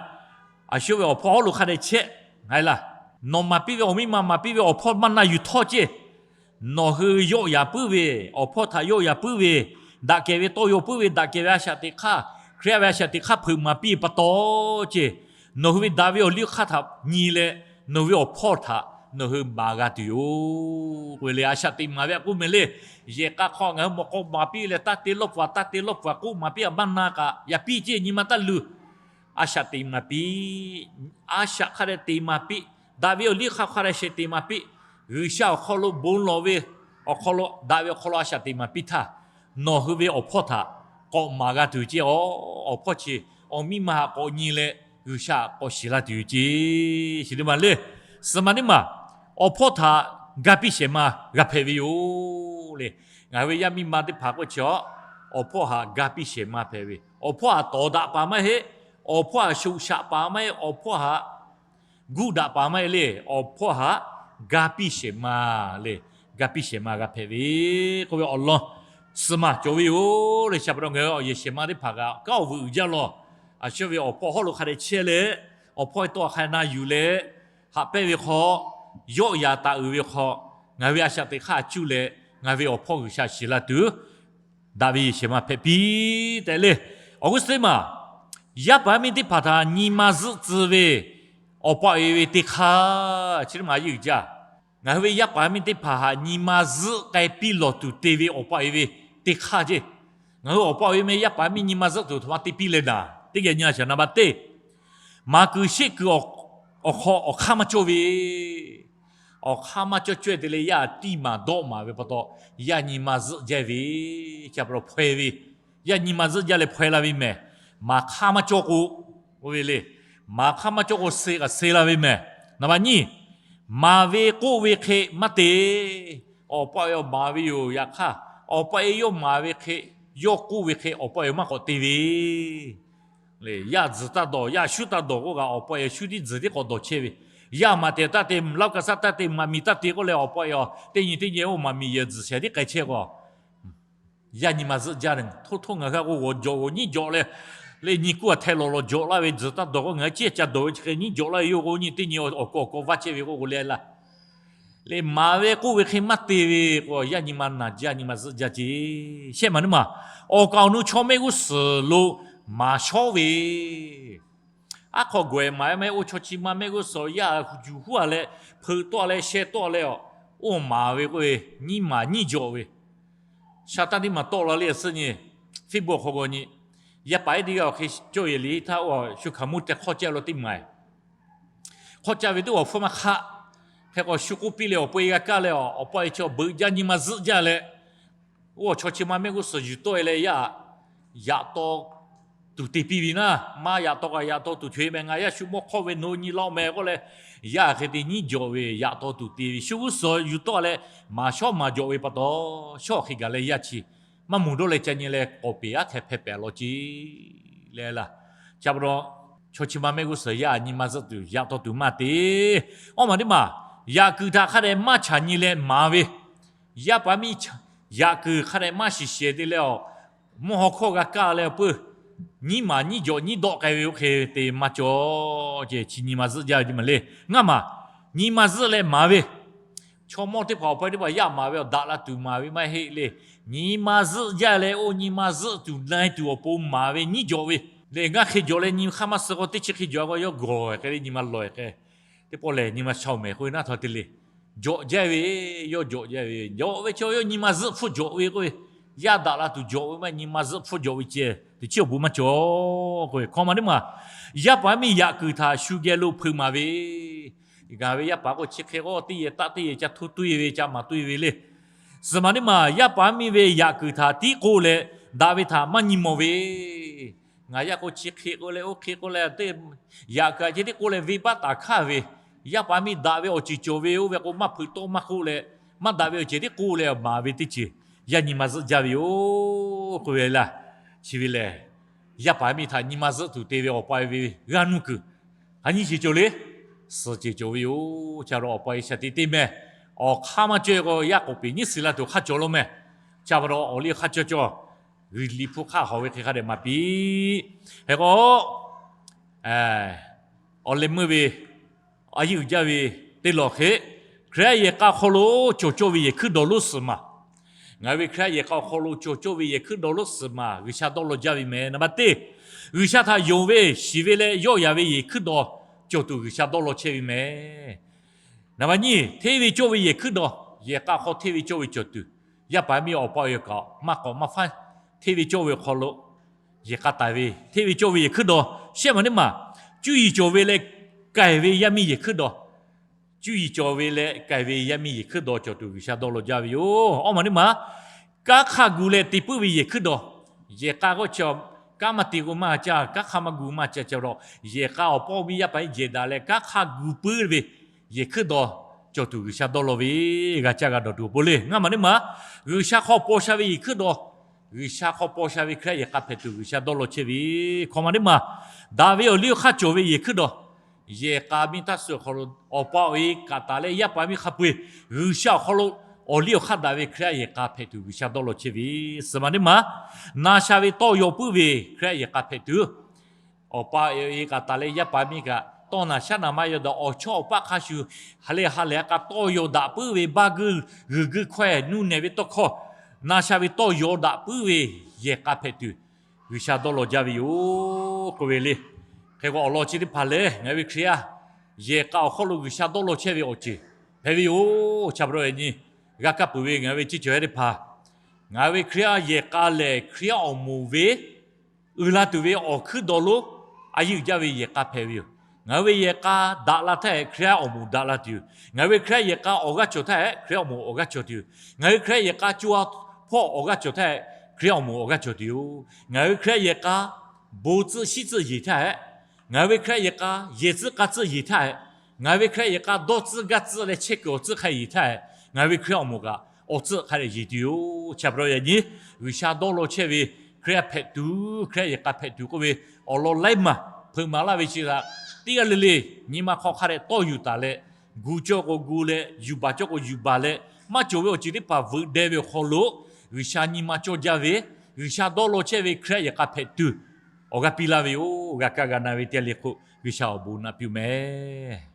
A shu ve awˬ hpawˇ hawˉ lo hk'a dehꞈ chehˇ a laˇ. Nawˬ maˍ piˇ ve, awˬ miˇ ma maˍ piˇ ve awˬ hpawˇ maˇ na yuˬ htawˇ ceˇ, nawˬ hui yawˆ yaꞈ puiˉ ve, awˬ hpawˇ htaꞈ yawˆ yaꞈ puiˉ ve, daꞈ kehˬ ve tawˇ yaw puiˉ ve, daꞈ kehˬ ve a shaꞈ teꞈ hk'aˇ, Hkriꞈ yaˇ ve a shaꞈ teꞈ hk'aˇ hpeuꞈ maˍ piˇ pa taw ceˇ, nawˬ hui ve daꞈ ve awˬ liˇ hk'aˇ htaꞈ nyi leh, nawˬ hui ve awˬ hpawˇ htaꞈ nawˬ hui maˍ g'a tuˬ yoˬ k'oˆ ve le. A shaꞈ teꞈ maˍ ve a k'oˆ mehˍ le. Yehˬ k'a hk'aw ngaˬ hui mawꞈ k'aw maˍ piˇ leh, taˇ te lawˇ pfuhˍ, taˇ te lawˇ pfuhˍ k'oˆ maˍ piˇ a maˇ na kaꞈ, yaꞈ piˇ ceˇ nyi ma taˇ luˬ. A shaꞈ teꞈ maˍ piˇ. A shaꞈ hk'a dehꞈ teꞈ maˍ piˇ. Daꞈ ve awˬ liˇ hk'aˇ hk'a dehꞈ shehˍ teꞈ maˍ piˇ. G'uiˬsha awˬ hk'aw lo bon lawˬ ve, awˬ hk'aw lo daꞈ ve awˬ hk'aw lo a shaꞈ teꞈ maˍ piˇ htaˇ, nawˬ hui ve awˬ hpawˇ htaꞈ k'awꞈ maˍ g'a tuˬ ceˇ. Awˬ hpawˇ chi awˬ miˇ ma htaꞈ k'awꞈ nyi leh, G'uiˬsha k'awꞈ shiˍ laˇ tuˬ yoˬ ceˇ. Chi teˇ maˬ le. Suhˍ maˬ teˇ maˬ, awˬ hpawˇ htaꞈ ga piˇ shehˍ ma g'a hpehꞈ ve yoˬ le. Ngaˬ hui ve yaˇ miˇ ma teˇ hpaˍ k'oˆ chi a, awˬ hpawˇ htaꞈ ga piˇ shehˍ ma hpehꞈ ve. Awˬ hpawˇ htaꞈ tawˍ daꞈ paˍ maˇ heˆ. Awˬ hpawˇ htaꞈ shoꞈ shaꞈ paˍ maˇ heˆ. Awˬ hpawˇ htaꞈ guˇ daꞈ paˍ maˇ heˆ le. Awˬ hpawˇ htaꞈ ga piˇ shehˍ ma le. Ga piˇ shehˍ ma g'a hpehꞈ ve k'oˆ ve awˬ lawn suhˍ maˬ cawˬ ve yoˬ le. Chi pa taw ngaˬ hui yehˬ shehˍ ma teˇ hpaˍ kaꞈ kanˉ awˬ vuiˬ uiˍ jaˇ lawˬ. A shu ve awˬ hpawˇ hawˉ lo hk'a dehꞈ chehˇ leh, awˬ hpawˇ tawˇ hk'a na yuˬ leh, haꞈ pehnˇ ve hk'aw, yawˆ yaꞈ taˍ uiˍ ve hk'aw, ngaˬ hui ve a shaꞈ teꞈ hk'aˇ cuˇ leh, ngaˬ hui ve awˬ hpawˇ G'uiˬsha shiˍ la tuˬ, daꞈ ve yehˬ shehˍ ma hpehꞈ piˇ tehꞈ le. Awˬ g'uˇ suhˍ teˇ maˬ, yaˇ paˍ yaˇ miˇ teˇ hpaˍ htaꞈ nyi ma zuhˆ tcuh ve awˬ pa awˬ e ve teˇ hk'aˇ chi teˇ maˬ yeˇ uiˍ jaˇ. Ngaˬ hui ve yaˇ paˍ yaˇ miˇ teˇ hpaˍ htaꞈ nyi ma zuhˆ k'ai piˇ lawˬ tuˬ te ve awˬ pa awˬ e ve teˇ hk'aˇ ceˇ. Ngaˬ hui awˬ pa awˬ e meh yaˇ paˍ yaˇ miˇ nyi ma zuhˆ tuˬ htaꞈ ma te piˇ leh naˍ, teˇ geh nyi a shaˍ naˍ ba teˇ maˍ kuiˬ sheˆ kuiˬ awˬ hk'aw awˬ hk'aˇ maˇ cawˇ ve, awˬ hk'aˇ maˇ cawˇ cawehˇ te leh yaˇ tiˇ maˍ dawˆ maˍ ve pa taw, yaˇ nyi ma zuhˆ jaˇ ve, chi pa taw hpaweh ve, yaˇ nyi ma zuhˆ jaˇ leh hpaweh la ve mehˍ. Maˍ hk'aˇ maˇ cawˇ k'o, oˇ ve le, maˍ hk'aˇ maˇ cawˇ k'o, suh kaꞈ suh la ve mehˍ. Naˍ baꞈ nyiˇ, maˍ ve k'oˆ ve hk'e maˇ te. Awˬ pa awˬ e maˍ ve yoˬ. Yaꞈ hk'aˇ, awˬ pa awˬ e yawˇ maˍ ve hk'e, yawˇ k'oˆ ve hk'e awˬ pa awˬ e maˇ k'awꞈ te ve. Yaˇ tzuhˬ taˇ dawˬ, yaˇ shuˉ taˇ dawˬ k'oˆ kaꞈ, awˬ pa awˬ e shuˉ tiˉ tzuhˬ tiˉ k'awꞈ dawˬ chehˇ ve. Yaˇ maꞈ tehˬ taˇ te, laˇ kaꞈ saˉ taˇ te, maꞈ miˬ taˇ te k'oˆ leh, awˬ pa awˬ e teˇ nyi teˇ nyi oˇ maꞈ miˬ yehˬ tzuhˬ shehˍ tiˉ k'ai chehˇ k'o, yaˇ nyi ma zuhˆ jaˇ ve. Htoˇ htoˇ ngaˬ hui k'o g'awˬ jawꞈ g'awˬ nyiˉ jawꞈ leh, leh nyi kuˉ a hteh lawˬ lawˬ jawꞈ laˇ ve, tzuhˬ taˇ dawˬ k'o ngaˬ hui ciˉ ca dawˬ ve chi hk'e nyiˉ jawꞈ laˇ ve yoˬ k'o, nyi teˇ nyi awˬ kawˬ awˬ kawˬ vaˇ chehˇ ve k'o k'o le laˇ. Leh maˍ ve k'oˆ ve hk'e maˇ te ve k'o, yaˇ nyi ma naˬ jaˇ, nyi ma zuhˆ jaˇ ce. Shehˆ maˬ teˇ maˬ, awˬ kaˍ awˬ nu chaw mehˆ g'uˇ suhˍ lo maˍ shawˉ ve, aˉ hk'aw gawˬ ehˍ maˍ e maˇ heˆ, oˇ chaw chi ma mehˆ g'uˇ suhˍ yaˇ juˬ huˉ a leh, hpeuꞈ tawˆ leh, sheh tawˆ leh, oˇ maˍ ve k'oˆ ve, nyiˇ maˬ nyiˇ jawꞈ ve, sha taˇ teˇ maˬ tawˆ la le suhˆ nyi, Facebook hk'aw g'aw nyi, yaˇ paˍ ehˉ teˇ g'aˇ awˬ hk'e cawˇ yehˬ liꞈ htaˇ, oˇ shu hkaˍ muˇ teh hk'awˇ caˇ lo teˇ maˬ hk'awˇ caˇ ve teˇ g'aˇ hpfuhˇ maˇ hk'aˆ. Hk'e k'o shu k'oˆ piˇ leh, awˬ pa awˬ e g'a kaˇ leh, awˬ pa awˬ e chaw beuꞈ jaˇ, nyi ma zuhˆ jaˇ leh, oˇ chaw chi ma mehˆ g'uˇ suhˍ yuˬ tawˆ e leh yaˇ yaꞈ taw tuˬ te piˇ ve naˉ, maˇ yaꞈ taw kaꞈ yaꞈ taw tuˬ chaweh meh, ngaˬ yaˇ shu mawˇ hk'awˇ ve nawˬ nyi laˇ meh k'oˆ leh, yaˇ hk'e te nyiˉ jawꞈ ve yaꞈ taw tuˬ te ve, shu g'uˇ suhˍ yuˬ tawˆ leh, maˍ shawˉ maˍ jawꞈ ve pa taw, shawˉ hk'e gaˬ leh yaˇ chi maˇ moˍ dawˇ leh ca nyi leh k'awˍ peˍ aˉ hkeh hpeh pehˍ law ce. Leh laˇ, chi pa taw, chaw chi ma mehˆ g'uˇ suhˍ yaˇ nyi ma zuhˆ tuˬ yaꞈ taw tuˬ maˇ te. Awˇ maˬ teˇ maˬ, yaꞈ kuiˬ htaꞈ hk'a dehꞈ maˇ chaꞈ nyi leh maˍ ve, yaˇ paˍ miˇ yaꞈ kuiˬ hk'a dehꞈ maˇ shiˍ shehˍ te leh, mvuhˇ haw hkawˇ g'a kaˇ leh awˬ peuˬ, nyiˉ maˬ nyiˉ jawꞈ nyiˉ dawˆ k'ai ve oˇ hk'e te maˇ cawˬ ce. Chi nyi ma zuhˆ jaˇ ve maˬ le. Ngaˇ maˬ, nyi ma zuhˆ leh maˍ ve, chaw mawˇ teˇ hpaˍ awˬ pa teˇ hpaˍ yaˇ maˍ ve awˬ daꞈ la tuˬ maˍ ve maˇ heˆ le. Nyi ma zuhˆ jaˇ leh oˇ nyi ma zuhˆ tuˬ na e tuˬ awˬ pon maˍ ve nyiˉ jawꞈ ve, leh ngaˇ hk'e jawꞈ leh nyi hk'aˇ maˇ suh k'o, teˇ chi hk'e jawꞈ k'o yawˇ gawˬ hk'e le, nyi ma lawˬ hk'e, teˇ pawˆ lehˬ nyi ma shaoˍ mehˍ k'oˆ ve naˉ htawˇ te le. Jawꞈ jaˇ ve, yawˇ jawꞈ jaˇ ve, jawꞈ ve chaw yawˇ nyi ma zuhˆ hpfuhˇ jawꞈ ve k'oˆ ve, yaˇ daꞈ la tuˬ jawꞈ ve maˇ nyi ma zuhˆ hpfuhˇ jawꞈ ve ceh, teˇ chi awˬ bon maˇ cawˬ k'oˆ ve. Hkawˇ maˬ teˇ maˬ, yaˇ paˍ miˇ yaꞈ kuiˬ htaꞈ shu geh lo hpeuꞈ maˍ ve, ngaˬ ve yaˇ paˍ k'o chi hk'e k'o teˇ yehˬ taˆ teˇ yehˬ ca hto tuˇ e ve, ca maˍ tuˇ e ve le. Suhˍ maˬ teˇ maˬ, yaˇ paˍ miˇ ve yaꞈ kuiˬ htaꞈ tiˉ k'oˆ leh, daꞈ ve htaꞈ maˇ nyi mawˬ ve, ngaˬ yaˇ k'o chi hk'e k'oˆ leh oˇ hk'e k'oˆ leh, yaꞈ kuiˬ htaꞈ ceh tiˉ k'oˆ leh venˇ baˆ taˍ hk'aˇ ve, yaˇ paˍ miˇ daꞈ ve awˬ ceuˬ cawˬ ve oˇ ve k'o maˇ hpeuꞈ tawˆ maˇ k'oˆ leh, maˇ daꞈ ve awˬ ceuˬ tiˉ k'oˆ leh maˍ ve teˇ ceuˬ, yaˇ nyi ma zuhˆ jaˇ ve yoˬ k'oˆ ve laˇ. Chi ve lehˬ, yaˇ paˍ miˇ htaꞈ nyi ma zuhˆ tuˬ te ve awˬ pa ve g'aˇ nuˇ kuiˬ, a nyi ceuˬ cawˬ le, suhˍ ceuˬ cawˬ ve yoˬ. Cha ro awˬ pa e shaˍ tiꞈ te meh, awˬ hk'aˇ maˇ cawˇ k'o yaˇ k'oˍ peˍ nyiˇ suhˍ la tuˬ hk'aˇ cawˬ lo meh. Cha pa taw awˬ liˇ hk'aˇ cawˇ cawˇ, g'uiˬ liꞈ hpu hk'aˇ hawˬ ve hk'e hk'a dehꞈ maˍ piˇ. Hk'e k'o, awˬ leh meuˇ ve, a yeˇ uiˍ jaˇ ve teˇ lawˬ hk'e, Hkriꞈ yaˇ yehˬ k'a awˬ hk'aw lo cawˬ cawˇ ve yehˬ hkuiˉ dawˬ lonˉ suhˍ maˬ, ngaˬ hui ve Hkriꞈ yaˇ yehˬ k'a awˬ hk'aw lo cawˬ cawˇ ve yehˬ hkuiˉ dawˬ lonˉ suhˍ maˬ G'uiˬsha dawˇ law jaˇ ve meh. Naˍ baˆ teˇ, G'uiˬsha htaꞈ yonˍ ve shiˍ ve leh yawˆ yan ve yehˬ hkuiˉ dawˬ cawˬ tuˬ G'uiˬsha dawˇ law chehˇ ve meh. Naˍ baˆ nyiˇ, hteˇ ve cawˇ ve yehˬ hkuiˉ dawˬ, yehˬ k'a hk'aw hteˇ ve cawˇ ve cawˬ tuˬ, yaˇ paˍ miˇ awˬ pa awˬ e kaꞈ maˇ k'awꞈ maˇ faˉ, hteˇ ve cawˇ ve awˬ hk'aw lo yehˬ k'a taiˍ ve, hteˇ ve cawˇ ve yehˬ hkuiˉ dawˬ. Shehˆ maˬ teˇ maˬ, cuˇ yiˍ cawˬ ve leh k'ai ve yaˇ miˇ yehˬ hkuiˉ dawˬ, cuˇ yiˍ cawˬ ve leh k'ai ve yaˇ miˇ yehˬ hkuiˉ dawˬ cawˬ tuˬ G'uiˬsha dawˇ law jaˇ ve yoˬ. Awˇ maˬ teˇ maˬ, kanˉ hk'aˇ gu leh te puiˉ ve yehˬ hkuiˉ dawˬ. Yehˬ k'a k'oˆ chi, kanˉ maˇ te k'o maˇ caˇ, kanˉ hk'aˇ maˇ gu maˇ caˇ. Chi pa taw, yehˬ k'a awˬ paw miˇ yaˇ paˍ miˇ jehˬ daꞈ leh kanˉ hk'aˇ gu puiˉ ve yehˬ hkuiˉ dawˬ cawˬ tuˬ G'uiˬsha dawˇ law ve, g'a caˇ g'a dawˬ tuˬ awˬ pon le. Ngaˇ maˬ teˇ maˬ, G'uiˬsha hk'aw paw sha ve yehˬ hkuiˉ dawˬ, G'uiˬsha hk'aw paw sha ve Hkriꞈ yaˇ yehˬ k'a hpehꞈ tuˬ G'uiˬsha dawˇ law chehˇ ve. Hkawꞈ maˬ teˇ maˬ, daꞈ ve awˬ liˇ awˬ hk'aˇ cawˬ ve yehˬ hkuiˉ dawˬ, yehˬ k'a miˇ taˇ suh awˬ hk'aw lo awˬ pa awˬ e kaꞈ taˍ leh yaˇ paˍ miˇ hk'a peu-eˬ G'uiˬsha awˬ hk'aw lo awˬ liˇ awˬ hk'aˇ daꞈ ve Hkriꞈ yaˇ yehˬ k'a hpehꞈ tuˬ G'uiˬsha dawˇ law chehˇ ve. Suhˍ maˬ teˇ maˬ, na sha ve tawˇ yaw puiˉ ve Hkriꞈ yaˇ yehˬ k'a hpehꞈ tuˬ, awˬ pa awˬ e kaꞈ taˍ leh yaˇ paˍ miˇ kaꞈ tawˇ naˬ shaˉ naˬ maˇ yaw daꞈ, awˬ chawˇ awˬ paˆ hk'a shuˍ ha lehˬ ha lehˬ a k'a tawˇ yaw daꞈ puiˉ ve, baˇ guiˇ g'uiˬ guiˇ hkawehˇ nuˇ nehˬ ve tawˇ hkawˇ, na sha ve tawˇ yaw daꞈ puiˉ ve yehˬ k'a hpehꞈ tuˬ G'uiˬsha dawˇ law jaˇ ve yoˬ k'oˆ ve le. Hk'e k'o awˬ lawn chi teˇ hpaˍ lehˬ, ngaˬ hui ve Hkriꞈ yaˇ yehˬ k'a awˬ hk'aw lo G'uiˬsha dawˇ law chehˇ ve awˬ ceuˬ hpehꞈ ve yoˬ. Cha pa taw yaꞈ nyi g'a kaˇ peuˬ ve ngaˬ hui ve ceˇ cawˬ heˉ teˇ hpaˍ, ngaˬ hui ve Hkriꞈ yaˇ yehˬ k'a lehˬ Hkriꞈ yaˇ awˬ moˍ ve uiˍ la tuˬ ve awˬ hkuiˉ dawˬ lonˉ a yeˇ uiˍ jaˇ ve yehˬ k'a hpehꞈ ve yoˬ. Ngaˬ hui ve yehˬ k'a daꞈ la htaˇ hehꞈ Hkriꞈ yaˇ awˬ moˍ daꞈ la tuˬ yoˬ. Ngaˬ hui ve Hkriꞈ yaˇ yehˬ k'a awˬ g'aˇ cawˬ htaˇ hehꞈ Hkriꞈ yaˇ awˬ moˍ awˬ g'aˇ cawˬ tuˬ yoˬ. Ngaˬ hui ve Hkriꞈ yaˇ yehˬ k'a co ha hpawˇ awˬ g'aˇ cawˬ htaˇ hehꞈ Hkriꞈ yaˇ awˬ moˍ awˬ g'aˇ cawˬ tuˬ yoˬ. Ngaˬ hui ve Hkriꞈ yaˇ yehˬ k'a bon tcuhˆ shiˉ tcuhˆ yeˬ htaˇ hehꞈ, ngaˬ hui ve Hkriꞈ yaꞈ k'a yehˬ tcuhˆ k'a tcuhˆ yeˬ htaˇ hehꞈ, ngaˬ hui ve Hkriꞈ yaꞈ k'a dawˇ tcuhˆ gaˇ tcuhˆ leh chehˇ kuiˬ awˬ tcuhˆ hk'a yeˬ htaˇ hehꞈ, ngaˬ hui ve Hkriꞈ awˬ moˍ kaꞈ awˬ tcuhˆ hk'a dehꞈ yeˬ tuˬ yoˬ. Chi pa taw yaꞈ nyi G'uiˬsha dawˇ law chehˇ ve Hkriꞈ yaˇ hpehꞈ tuˬ, Hkriꞈ yaꞈ k'a hpehꞈ tuˬ k'oˆ ve awˬ lawn laiˉ maˬ hpeuꞈ maˍ laˇ ve chi htaꞈ teˇ g'aˇ le le nyi ma hk'aw hk'a dehꞈ tawˇ yuˬ taˍ leh, gu cawˇ k'o gu leh, yuˬ baˬ cawˇ k'o yuˬ baˬ leh, maˇ cawˬ ve awˬ ceuˬ teˇ hpaˍ veuꞈ deh ve awˬ hk'aw lo G'uiˬsha nyi ma cawˇ jaˇ ve, G'uiˬsha dawˇ law chehˇ ve Hkriꞈ yaꞈ k'a hpehꞈ tuˬ awˬ g'aˇ piˇ laˇ ve yoˬ. G'a kaˇ g'a na ve teˇ g'aˇ le k'o G'uiˬsha awˬ bon naꞈ piˇ-oˬ mehˍ.